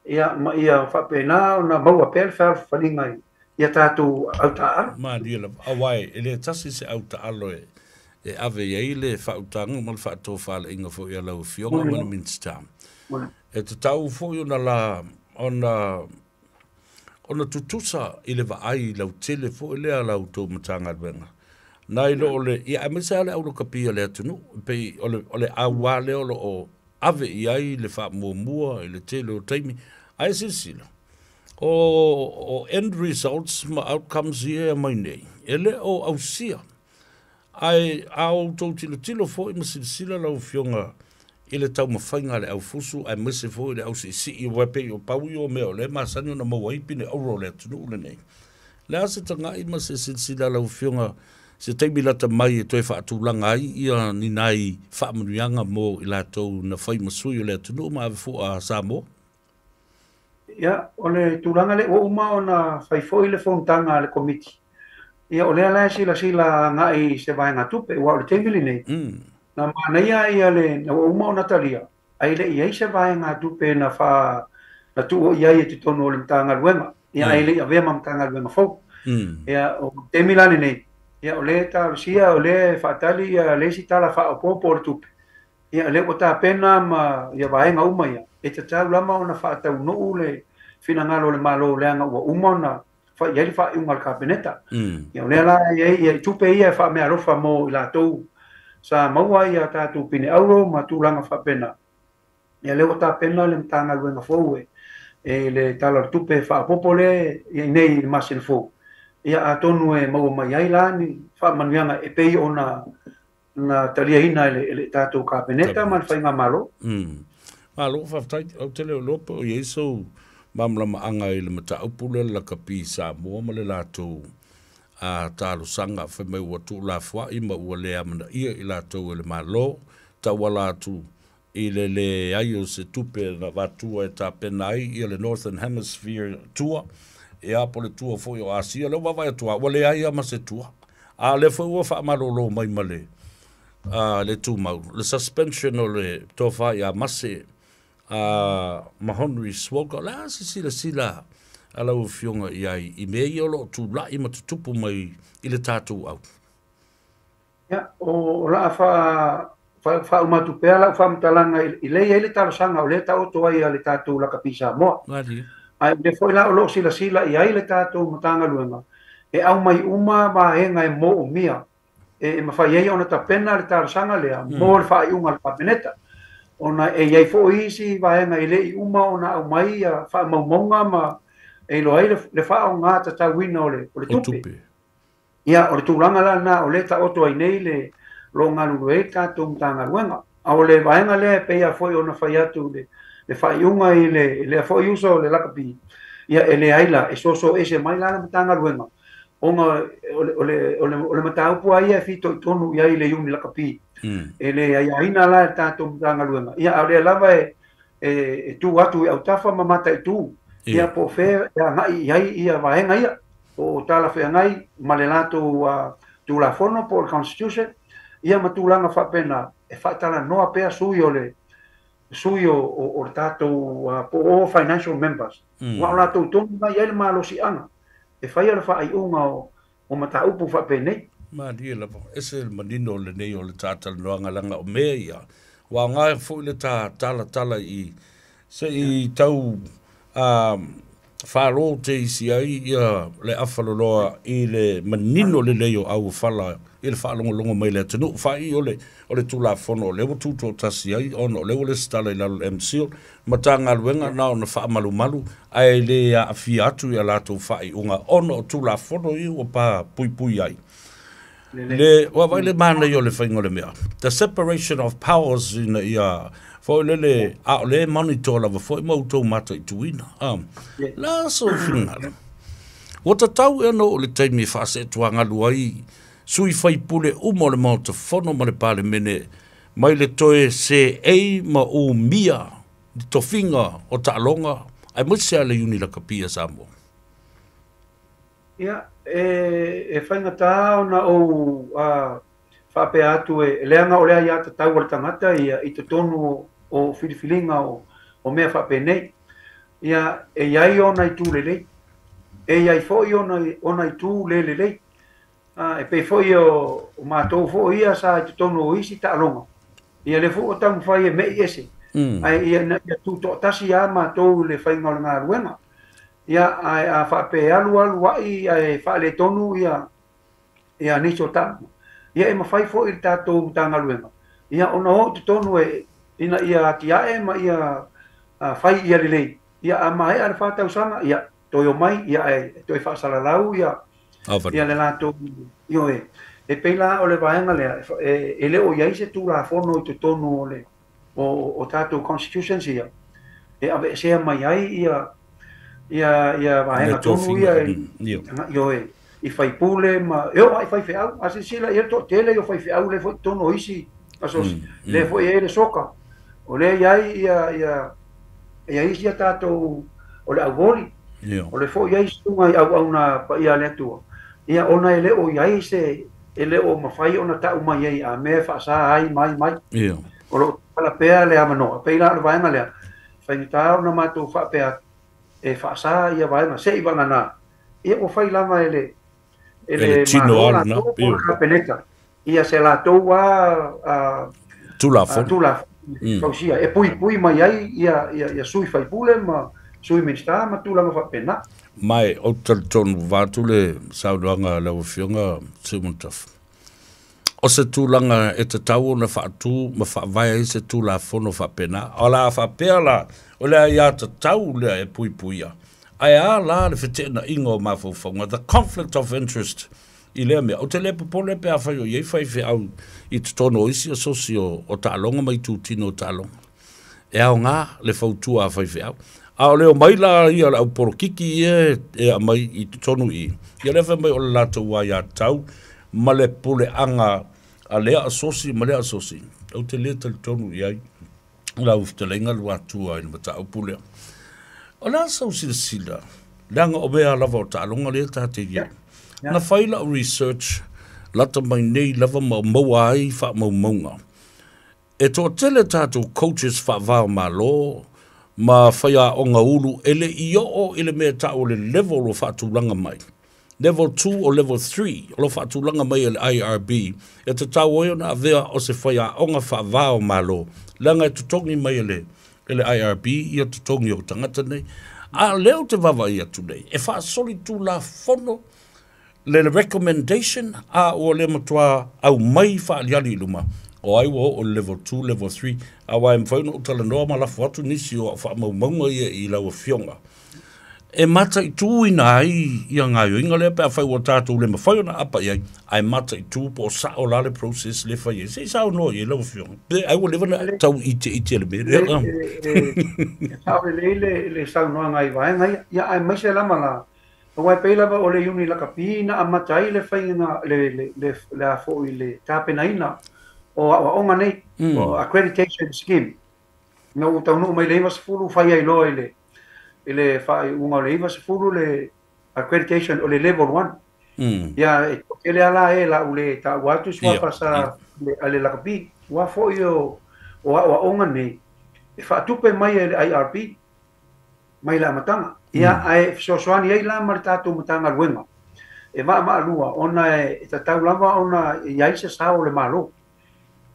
ia ma ia faapena ona maua pea le fealofaniga ia tatou au taaalo. Malie lava, auā e le tasi se au taalo e ave i ai le faautaga ma le faatofalaiga foi a lau Afioga ma le Minisita. E tatau foi ona la ona tutusa i le vaai lautele foi lea a la outou Matagaluega nai lo o le, ia, aemaise lava le aulakapi a le atunuu, pei o le auā lea o lo o ave i ai le faamuamua i le tele o taimi. Ae silasila, o end results ma outcomes ia e aumai nei, e le o ausia. Ae a outou tilotilo foi ma silasila lau Afioga i le taumafaiga a le aufusu aemaise foi le ausiisii, aua pei o pau ia o mea o lea e masani ona maua ai pine auro o le atunuu lenei. Le a se tagai ma se silasila a lau Afioga se taimi lata mai e toe faatulaga ai ia ni nai faamanuiaga mo i latou na fai ma sui o le atunuu ma ave fua a Samoa? Ia, o le tulaga lea ua uma ona fai foi le fonotaga a le Komiti. Ia, o lea la e silasila agai i se vaegatupe, aua o le taimi lenei, na manaia ia le na ua uma ona talia, ae le i ai se vaegatupe na fa na tuu i ai i totonu o le Matagaluega, ia ae le i avea ma Matagaluega fou. Ia, o le taimi la lenei, ia o lea e talosia, o lea e faatali ia le isi tala faaopoopo o le tupe. Ia, lea ua tapena ma ia vaega uma ia, e tatau lava ona faataunuu le finagalo o le Malo leaga ua uma ona fai i ai le faaiuga a le Kapeneta. Ia, o lea la e i ai ia tupe ia e faameaalofa mo i latou sa maua ia tatou pine auro ma tulaga faapena. Ia, lea ua tapena le Matagaluega fou e le Tala o le Tupe faaopoopo lea i nei i le masina fou. Ia, atonu e maua mai ai la ni faamanuiaga e pei ona na taliaina e le tatou Kapeneta ma le Faigamalo. Malo faafetai. Ou te le o iloa po o i ai sou malamalamaaga i le mataupu lea le lakapi Samoa ma le latou talosaga fai mai ua tuulafoai ma ua le amanaia i latou e le Malo tauala atu i le leai o se tupe na avatua e tapena ai ia le Northern Hemisphere Tour, ia po o le tour foi o Asia. O lea ua vaavaai atu lava ua leai lava ma se tour, a o lea foi ua faamalolo mai ma le le tumau le suspension o le tofa ia Mase Mahonri Swoga. O le a se silasila a lau Afioga i ai i mea ia o lo o tulai ma tutupu mai i le tatou au? Ia, o le a faauma atu pea lau faamatalaga i lea e i ai le talosaga o lea e taoto ai a le tatou lakapi Samoa. Ae o lea foi la o lo o silasila i ai le tatou Matagaluega e aumai uma vaega e moomia e mafai ai ona tapena le talosaga lea mo le faaiuga a le Kapeneta, ona e i ai foi isi vaega e le i uma ona aumai ia faamaumauga ma e iloa ai le faaaoga tatauina o le tupe. Ia, o le tulaga la lena o lea e taoto ai nei le lo galulue ai le tatou Matagaluega. A o le vaega lea e pei lava foi ona fai atu le faaiuga i lea foi uso o le lakapi, ia e leai la, e soso ese mai la le Matagaluega, ona o le mataupu lava ia e fitoitonu i ai le Iuni Lakapi. E le aiaina la e le tatou Matagaluega, ia a o lea lava e tu atu i autafa ma mataitu Ia po o fea e agai i ai ia vaega ia, po o talafeagai ma le latou Tulafono po o le Constitution, ia ma tulaga faapena, e faatalanoa pea sui o le sui o le tatou po o financial members. Aua o latou tonu na i ai le malosiaga e faia le faaiuga o mataupu faapenei. Malie lava, ese le manino lenei o le tatalanoaga leaga o mea ia, ua aoga foi le ta talatala i se i tau falo te isi ai ia le afaloloa i le manino lelei o auofala i le faalogologo mai le atunuu faai o le Tulafono o lea ua tutoatasi ai ona o lea ua lesitala i lalo le MCIL Matagaluega na ona faamalumalu ae le aafia atu ia latou faaiuga ona o Tulafono ia ua papuipui ai. Le ua vai le manaia o le faiga o le mea. The separation of powers ina ia foi lele a o le monitor lava foi ma outou mataituina. La so finagalo. Ua tatau ea na oo le taimi e faaseetuagalu ai sui faipule uma o le Maota Fono ma le Palemene mai le toe seei ma umia le tofiga o taaloga aemaise a le Iuni Lakapi a Samoa. Ia, e faigata ona ou faapea atu e leaga o le aiatatau a le tagata ia i totonu o filifiliga o mea faapenei. Ia, e i ai ona itu lelei, e i ai foi ona itu le lelei. E pei foi o matou foi ia sa i totonu o isi taaloga. Ia le foi o taumafai e mei ese. Ae ia ina ia tutoatasi lava matou i le faiga o le galuega. Ia, ae a faapea alu alu ai ae faaletonu ia ia nisi o taaloga. Ia e mafai foi le tatou Matagaluega ia ona o i totonu e ina ia atiae ma ia fai ia lelei. Ia a maea le 4 tausaga, ia toe omai, ia e toe faasalalau ia ia le latou ioe. E pei la o le vaega lea e le o i ai se Tulafono i totonu o le o tatou constitutions ia e aveesea mai ai ia ia ia vaega tonu ia ioe i faipule ma e oo lava i faifeau. A silasila i ai le toatele o faifeau lea foi i totonu o isi asosi, lea foi e i ai le soka, o lea e i ai ia ia ia isi a tatou o le auvoli, o le foi i ai susuga i auauna paia a le Atua, ia ona e le o i ai se e le o mafai ona tau mai ai a mea e faasa ai mai mai. O lo o tatala pea le avanoa. Pei la o le vaega lea, faigata ona matou faapea atu e faasa ia vaega se i vagana, ia ua fai lava e le e le tino Malo latou po o le Kapeneta ia se latou a Tulafono. Tulafono fausia e puipui mai ai ia ia ia sui faipule ma sui Minisita ma tulaga faapena. Mai ou te talitonu vaeatu le saunoaga a lau Afioga Siumataf. O se tulaga e tatau ona faatu ma faavae ai se Tulafono faapena. O le a faapea la, o le aiatatau lea e puipuia. Ae a la le feteenaiga o mafaufauga, the conflict of interest i lea mea. Ou te le popole pe afai o i ai faifeau i totonu o isi asosi o taaloga ma itutino o taaloga. E aoga le fautua a faifeau. A o le omai la ia o le au polokiki ia e aumai i totonu i i, ia lea fai mai o le latou aiatatau ma le puleaga a lea asosi ma lea asosi. Ou te le talitonu i ai lau fetalaiga Luatua i le mataupu lea. O le a sau silasila, leaga o mea lava o taaloga lea ta te i ai. Na fai lau research lata mai nei lava ma maua ai faamaumauga. E toatele tatou coaches faava-o-Malo ma faiaoga ulu e le i oo i le mea e tau o le level o faatulaga mai. Level 2 o level 3 o lo o faatulaga mai e le IRB e tatau ai ona avea o se faiaoga faava-o-Malo leaga e totogi mai e le e le IRB ia totogi o tagata nei. A o lea ou te vaavaai atu nei, e faasolitulafono le recommendation a ua le matua aumai faaliali i luma o ai ua oo i le level 2, level 3, aua e mafai ona ou talanoa ma lafo atu nisi o au faamaumauga ia i lau Afioga e mataituina ai ia gaoioiga lea pe afai ua tatou le mafai ona aapa i ai, ae mataitu po o sao la le process lea e fai ai. Se i saunoa i ai lau Afioga, pe ai ua leva ona tau iteite le mea lea. E sao lelei le saunoaga i vaega ia, ia aemaise lava la, aua e pei lava o le Iuni Lakapi na amata ai le faiga le le le a foi le tapenaina o aoaoga nei, o accreditation scheme. Ina ua taunuu mai le 90 fai ai loa i le I le faaiuga o le 90 le accreditation o le level 1. Ia e toatele lava la e o le a ou le taua atu suafa sa a le lakapi. Aua foi o aoaoga nei e faatupe mai e le IRB mai le amataga. Ia ae fesoasoani ai la ma le tatou Matagaluega e vaavaalua ona e tatau lava ona i ai se sao o le Malo.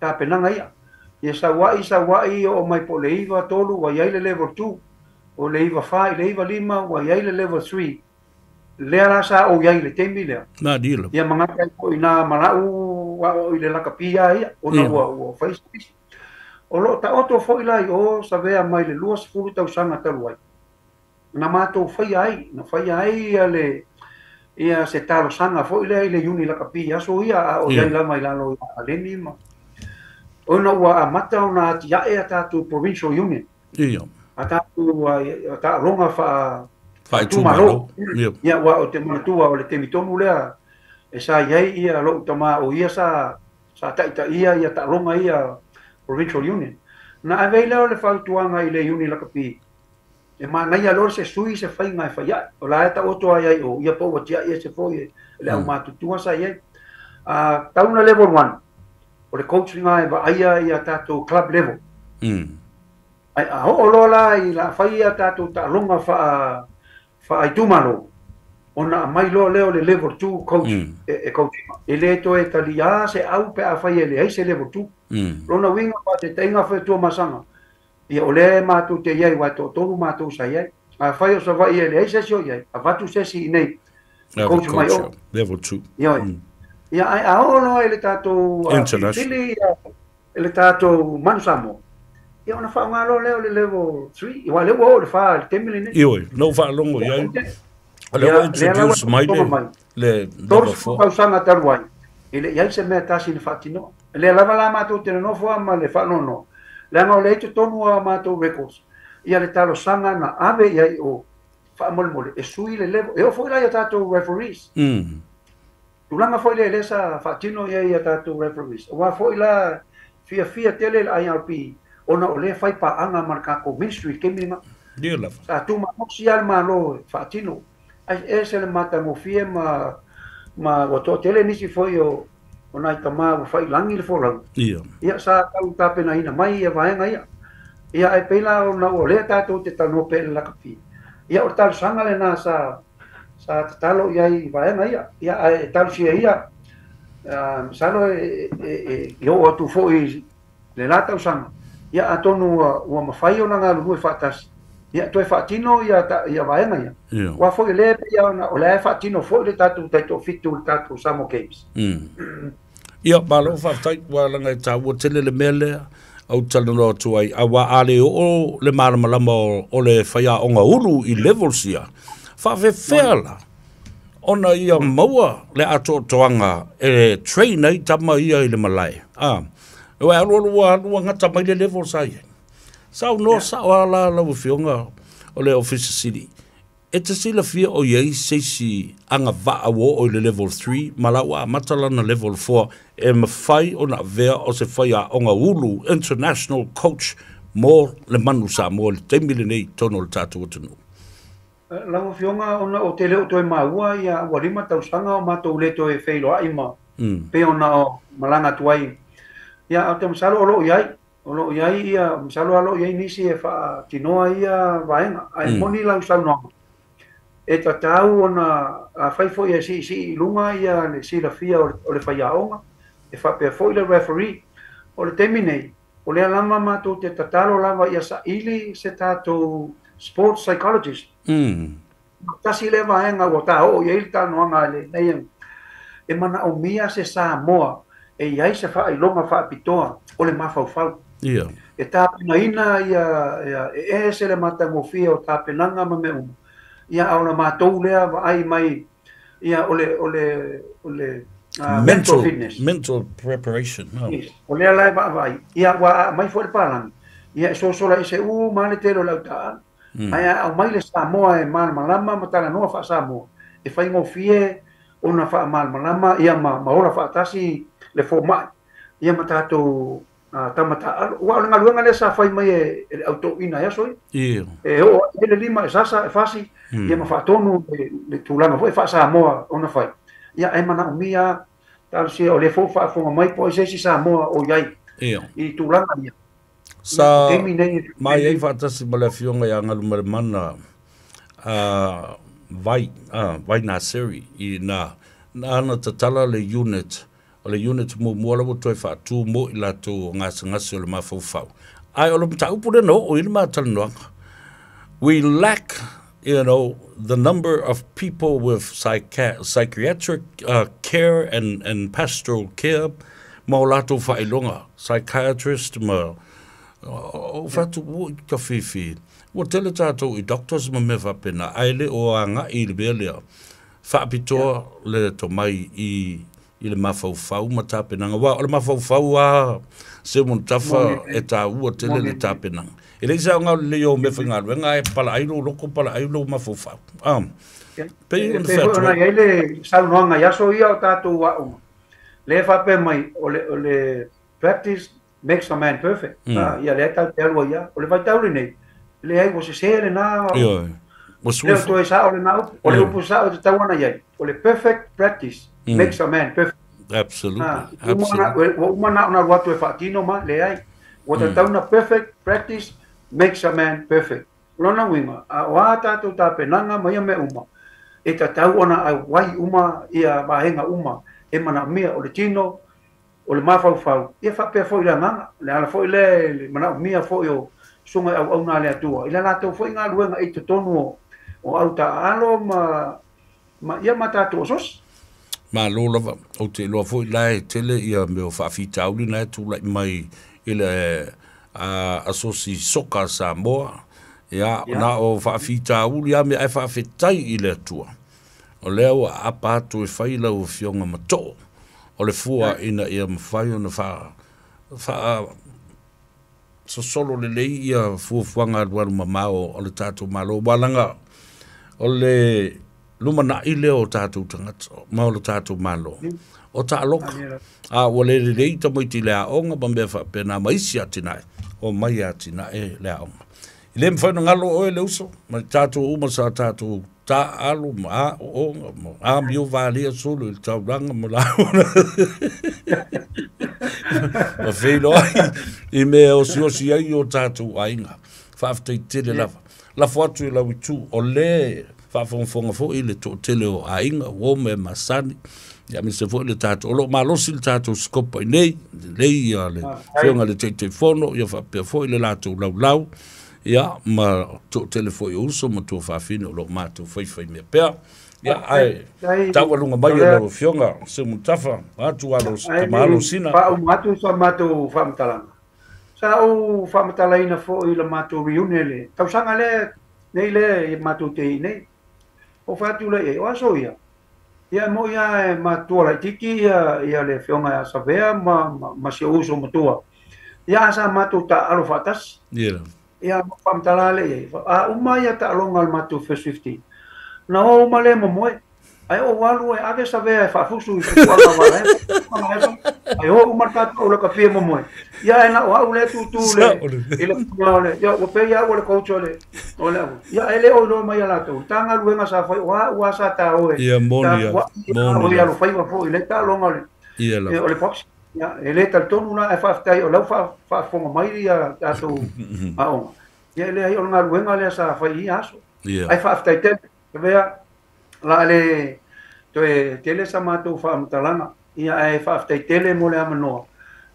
Tapenaga ia. Ia sauai sauai oo mai po o le 93 ua i ai le level 2, o le 94 i le 95 ua i ai le level 3. Lea la sa ou i ai i le taimi lea. Ia manatu ai foi i ina ma lau aoao i le lakapi lava ia ona ua fai si pisi. O lo o taoto foi la i o Savea mai le 20 tausaga talu ai na matou faia ai, na faia ai ia le ia se talosaga foi lea i le Iuni Lakapi i aso ia a o i ai lava i lalo ia Aleni ma ona ua amata ona atiae a tatou Provincial Union. A tatou taaloga faaitumalo. Ia aua ou te manatua o le taimi tonu lea e sa i ai ia lou tama o ia sa taitaia ia taaloga ia Provincial Union. Na ave ai lea o le fautuaga i le Iuni Lakapi e manaia loa se sui se faiga e fai ai. O la e taoto ai ai o ia po ua tiai ese foi e le aumatutua sa i ai. Tau na level 1 o le coach lena e vaaia ia tatou club level. Ai a oo loa la i la fai ia tatou taaloga faaitumalo ona aumai loa lea o le level 2 coach e coach ina. E le toe taliā se au pe afai e leai se level 2. Lona uiga faataitaiga foi o Tuamasaga, ia o lea matou te i ai aua e toatolu matou sa i ai. Afai o Savaii e leai se isi o i ai, avatu se isi i inei e coach mai o. Level 2. Ioe. Ia ae a oo loa i le tatou filifili i le tatou Manu Samoa, ia ona faaaoga loa lea o le level 3, aua o lea ua oo i le 4 i le taimi lenei. Ioe, na ou faalogo i ai, o lea ua introduce mai le level 4. 30 tausaga talu ai, e le i ai se mea tasi na faatinoa. O lea lava la matou te nonofo lava ma le faanoanoa, leaga o lea i totonu o a matou records ia le talosaga na ave i ai o faamolemole e sui le level. E oo foi la i a tatou referees. Tulaga foi lea lea sa faatino i ai a tatou referees. Aua foi la fiafia tele le IRB ona o lea e fai paaga ma le tatou ministry i le taimi lena. Sa tuumalosi lava le Malo e faatino. Ai ese le matagofie ma ma ua toatele nisi foi o o nai tama ua faiilagi le folauga. Ia sa tau tapenaina mai ia vaega ia. Ia ae pei la ona o lea tatou te talanoa pea i le lakapi. Ia o le talosaga lena sa sa tatalo i ai i vaega ia. Ia ae talosia ia, masalo e oo atu foi i le la tausaga, ia atonu ua mafai ona galulue faatasi, ia toe faatino ia vaega ia. Aua foi o lea e pei ona o lea e faatino foi le tatou taitoafitu i le tatou Samoa Games. Ia, malo faafetai, ua laga e taua tele le mea lea ou te talanoa atu ai, aua a le oo le malamalama o le faiaoga ulu i levels ia, faafefea la ona ia maua le atoatoaga e train ai tama ia i le malae. A, ua alu alu ua alu ua gata mai le level sa i ai. Saunoa sao lava la lau Afioga o le Ofisa Sili, e te silafia o i ai se isi agavaa ua oo i le level 3 ma la ua amata lana level 4 e mafai ona avea o se faiaoga ulu, international coach, mo le Manu Samoa i le taimi lenei i totonu o le tatou atunuu? Lau Afioga, ona ou te le o toe maua ia ua 5 tausaga o matou le toe feiloai ma pei ona malaga atu ai. Ia, ou te masalo o lo o i ai, o lo o i ai ia, masalo o lo o i ai nisi e faatinoa ia vaega. Ae moni lau saunoaga, e tatau ona afai foi e siisii i luga ia le silafia o le faiaoga, e faapea foi le referee. O le taimi nei, o lea lava matou te tatalo lava ia saili se tatou sports psychologist. Tasi lea vaega ua ta oo i ai le talanoaga a lenei, e manaomia se Samoa e i ai se faailoga faapitoa o le mafaufau. E tapenaina ia e ese le matagofie o tapenaga ma mea uma. Ia a o la matou lea vaai mai ia o le o le o le mental fitness. Mental preparation. Yes. O lea la e vaavaai. Ia ua aamai foi le palagi. Ia e sosola ese uma le tele o le au taaalo. Ae a aumai le Samoa e malamalama ma talanoa faa-Samoa, e faigofie ona faamalamalama ia ma ola faatasi le fomai ia ma tatou tama taalo ua o le galuega lea sa fai mai e le autouina ai aso ia e oo ai le lima e sasa e fasi ia ma faatonu le tulaga foi faa-Samoa ona fai ia e manaomia talosia o le foi faafofoga mai po o se isi Samoa o i ai i tulaga ia sa mai ai faatasi ma le afioga ia Galumalemana vai vai Naseri i na ana tatala le unit o le unit muamua lava toe faatu mo i latou o gasegase o le mafaufau. Ai o le mataupu lena oo i le matalanoaga. We lack, you know, the number of people with psychiatric care and pastoral care ma o latou faailoga, psychiatrist ma o fatu ua i ka fifi. Ua tele tātou i doctors ma mea faapena, ae le o agai i le mea lea. Faapitoa le tomai i le mafaufau ma tapenaga. Wa o le mafaufau a se montafa e tāua tele le tapenaga. E leai se aoga o le o mea faigaluega ae pala ai lou loko pala ai lou mafaufau. Pei ona Pei foi ona fai i ai le saunoaga i aso ia o tatou aoga. Le faapea mai o le practice makes a man perfect. Ia lea tau te alu ai ia. O le vaitau lenei, leai ua sesē lena Ua lea o toe sao lena upu. O le upu sao e tatau ona i ai. O le perfect practice makes a man perfect. Absolutely. Absolutely. Ua uma na ona alu atu e faatino ma leai. Ua tatau na perfect practice makes a man perfect. O lona uiga, a o a tatou tapenaga ma ia mea uma, e tatau ona auai uma ia vaega uma e manaomia o le tino, o le mafaufau, ia faapea foi le agaga. Le ala foi lea le manaomia foi o susuga i auauna a le Atua i le latou foi galuega i totonu o au taaalo ma ia ma tatou asosi. Malo lava, ou te iloa foi la e tele ia mea o faafitauli na e tulai mai i le asosi soka Samoa. Ia, na o faafitauli a mea ae faafetai i le Atua. O lea ua apa atu e fai lau afioga ma too o le fua ina ia mafai ona faa sosolo lelei ia fuafuaga alualu mamao o le tatou Malo. Ua laga o le lumanai lea o tatou tagata ma o le tatou Malo. O taaloga. A ua le lelei tamaiti i le aoga ma mea faapena ma isi atinae o mai atinae le aoga. I le mafai ona galo oe le uso ma tatou uma sa tatou taaalo ma aooga ma amio valia solo i le taulaga ma laona. Ma feiloai i mea osiosi ai o tatou aiga. Faafetai tele lava. Lafo atu i lau itu o le faafogafoga foi le toatele o aiga uo ma e masani. Ia aemaise foi le tatou, o loo malosi le tatou sikopa i nei, lelei ia le afioga i le Taitaifono, ia faapea foi le latou laulau, ia ma toatele foi o uso ma tuafafine o loo matou faifai mea pea. Ia ae taualuga mai e lau afioga Seumanutafa, atu alo tama sina. Faauma atu sa matou faamatalaga. Sa ou faamatalaina foi i le matou reunion le tausaga lea nei lea i matou te i nei. O faatu le i o aso ia. Ia mo ia e matua laititi ia le afioga ia Savea ma si ou uso matua. Ia sa matou taalo faatasi. Ia faamatala le i ai. A uma ia taaloga o le matou first 15. Na o uma le momoe. Ai o alu e ave Savea e faafusu i fuaga wala. Ai o uma tatou le kapia momoe. Ia e na o au le tutu le i le fuaga le. Ia ua pei au le coach o le o le au. Ia ele o iloa mai ia latou. Tanga luenga sa fai o a ua sa ta oe. Ia moni ia. Moni. O ia lo faiva foi le taaloga o le. Ia la. O le box. Ia ele talitonu la e faafetai o lau faafofoga mai ia tatou aoga. Ia ele ai o le galuega lea sa fai i aso. Ai faafetai tele. Avea la le toe tele sa matou faamatalaga. Ia ae faafetai tele mo le amanoa.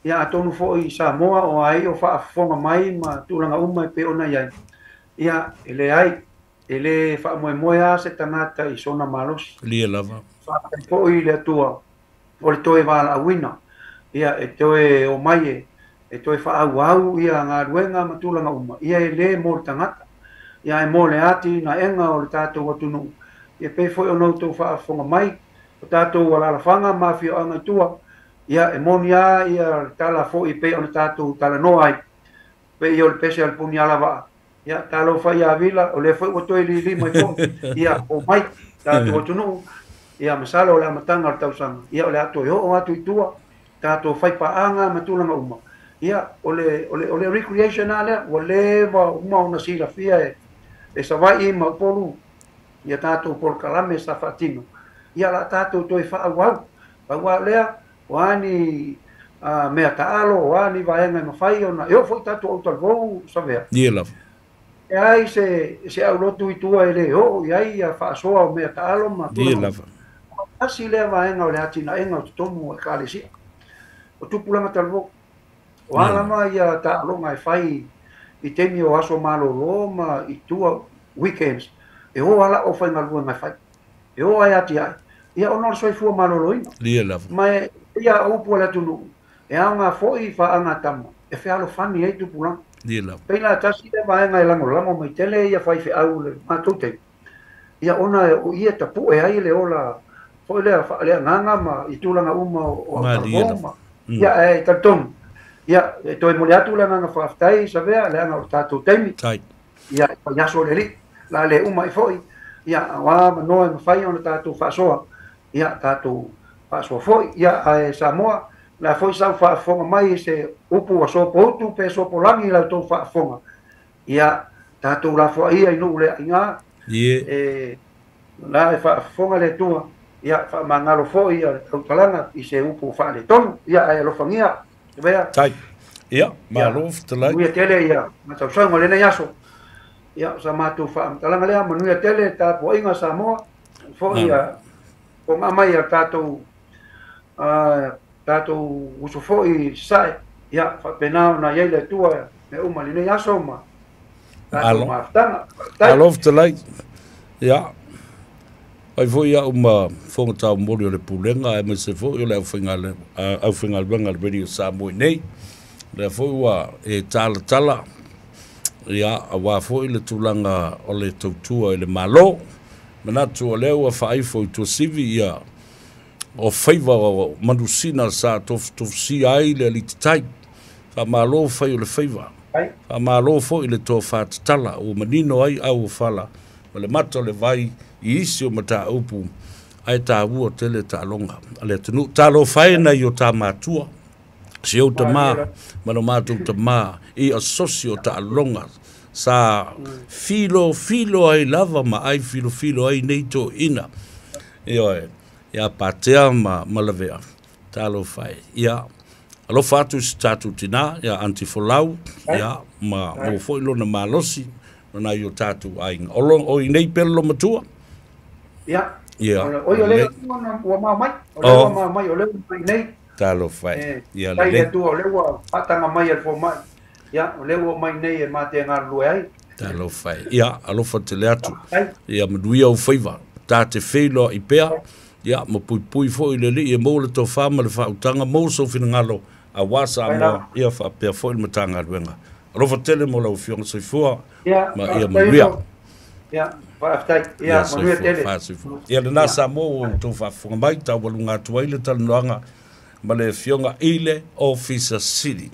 Ia atonu foi i Samoa o ai o faafofoga mai ma tulaga uma e pei ona i ai. Ia e leai, e le faamoemoe a se tagata i sona malosi. Lia lava. Faafetai foi i le Atua o le toe valaauina. Ia e toe o mai e toe faaauau ia galuega ma tulaga uma. Ia e le mo le tagata. Ia e mo le ati na enga o le tatou atunuu. Ia pei foi ona outou faafofoga mai o tatou alalafaga ma afioaga i tua. Ia e moni a ia le tala foi pei ona tatou talanoa ai. Pei o le pese a le puni alavaa. Ia talofa ia Vila o le foi ua toe lili mai foi. Ia o mai tatou atunuu. Ia masalo o le amataga o le tausaga. Ia o le a toe oo atu i tua tatou faipaaga ma tulaga uma. Ia, o le recreation lava lea, ua leva uma ona silafia e Savaii ma Upolu, ia tatou polokalame sa faatino, ia la tatou toe faaauau. Pau lava lea, o a ni mea taalo, o a ni vaega e mafai ona, e oo foi tatou autalavou Savea. Ia lava. E ai se aulotu i tua e le oo i ai ia faasoa o mea taalo ma tulaga. Ia lava. Tasi lea vaega o le atinaega o totonu o Ekalesia. O tupulaga talavou. O a lava ia taaloga e fai i taimi o aso malolo ma i tua weekends, e o ala o faigaluega e fai. E o ai atiae. Ia ona o le soifua maloloina. Ia lava. Ma ia upu o le atunuu, e aoga foi faagatama, e fealofani ai tupulaga. Ia lava. Pei la tasi le vaega e lagolago mai tele ia faifeau le matou taimi. Ia ona o ia tapue ai le ola foi lea faaleagaga ma i tulaga uma o autalavou ma. Ia e talitonu. Ia, e toe moli atu le agaga faafetai Savea, leaga o le tatou taimi. Ia, e aso le alii, la le uma i foi. Ia, aua manoa e mafai ona tatou faasoa. Ia, tatou faasoa foi. Ia, ae Samoa, la foi sau faafofoga mai se upu ua sopoutu pe sopolagi lau tou faafofoga. Ia, tatou lafoaia i nuu le aiga. E la e faafofoga le Atua. Ia, faamagalo foi ia le tautalaga i se upu faaletonu. Ia, ae alofagia. Tai. Ia, malo fetalai. Manuia tele ia matausaga o lenei aso. Ia, sa matou faamatalaga lea, manuia tele tapuaiga Samoa. Foi ia fofoga mai ia tatou tatou uso foi sae. Ia, faapena ona i ai le Atua me uma lenei aso ma tatou mafutaga. Malo fetalai. Ia, ai foi au ma fofoga taumoli o le pulega ae aemaise foi o le aufaigaluega le Radio Samoa nei. Lea foi ua e talatala, ia, aua foi le tulaga o le tautua i le Malo. Manatu o lea ua faaifo i Tuasivi ia o faiva o manusina sa tofutofusia ai le alititai. Faamalo fai o le faiva. Faamalo foi le tofa tatala ua manino ai au o fala ma le mata o le vai i isi o mataupu ae taua tele taaloga a le atunuu. Talofa e nai o tā matua, si ou tamā ma lo matou tamā i asosi o taaloga sa filofilo ai lava ma ai filofilo ai nei toeaiina. Ioe, ia Patea ma Lavea, talofa e. Ia, alofa atu i si tatou tinā, ia Aunty Folau, ia, ma maua foi lona malosi, ma nai o tatou aiga. O i nei pele lo matua? Ia. Ia. Oi o lea ua mao mai. O lea ua mao mai, o lea ua mai nei. Talofa e. Ia lelei. Tai le Atua, o lea ua faataga mai e le fomai. Ia, o lea ua mai nei e mate galulue ai. Talofa e. Ia, alofa tele atu. Ia, manuia ou faiva. Ta te feiloai pea. Ia, ma puipui foi le alii e maua le tofa ma le faautaga, maua sou finagalo aua Samoa, ia faapea foi le Matagaluega. Alofa tele mo lau Afioga soifua ma ia manuia. Ia, faafetai. Ia, manuia tele. Ia, lena Samoa ua outou faafofoga mai, taualuga atu ai le talanoaga ma le Afioga i le Ofisa Sili.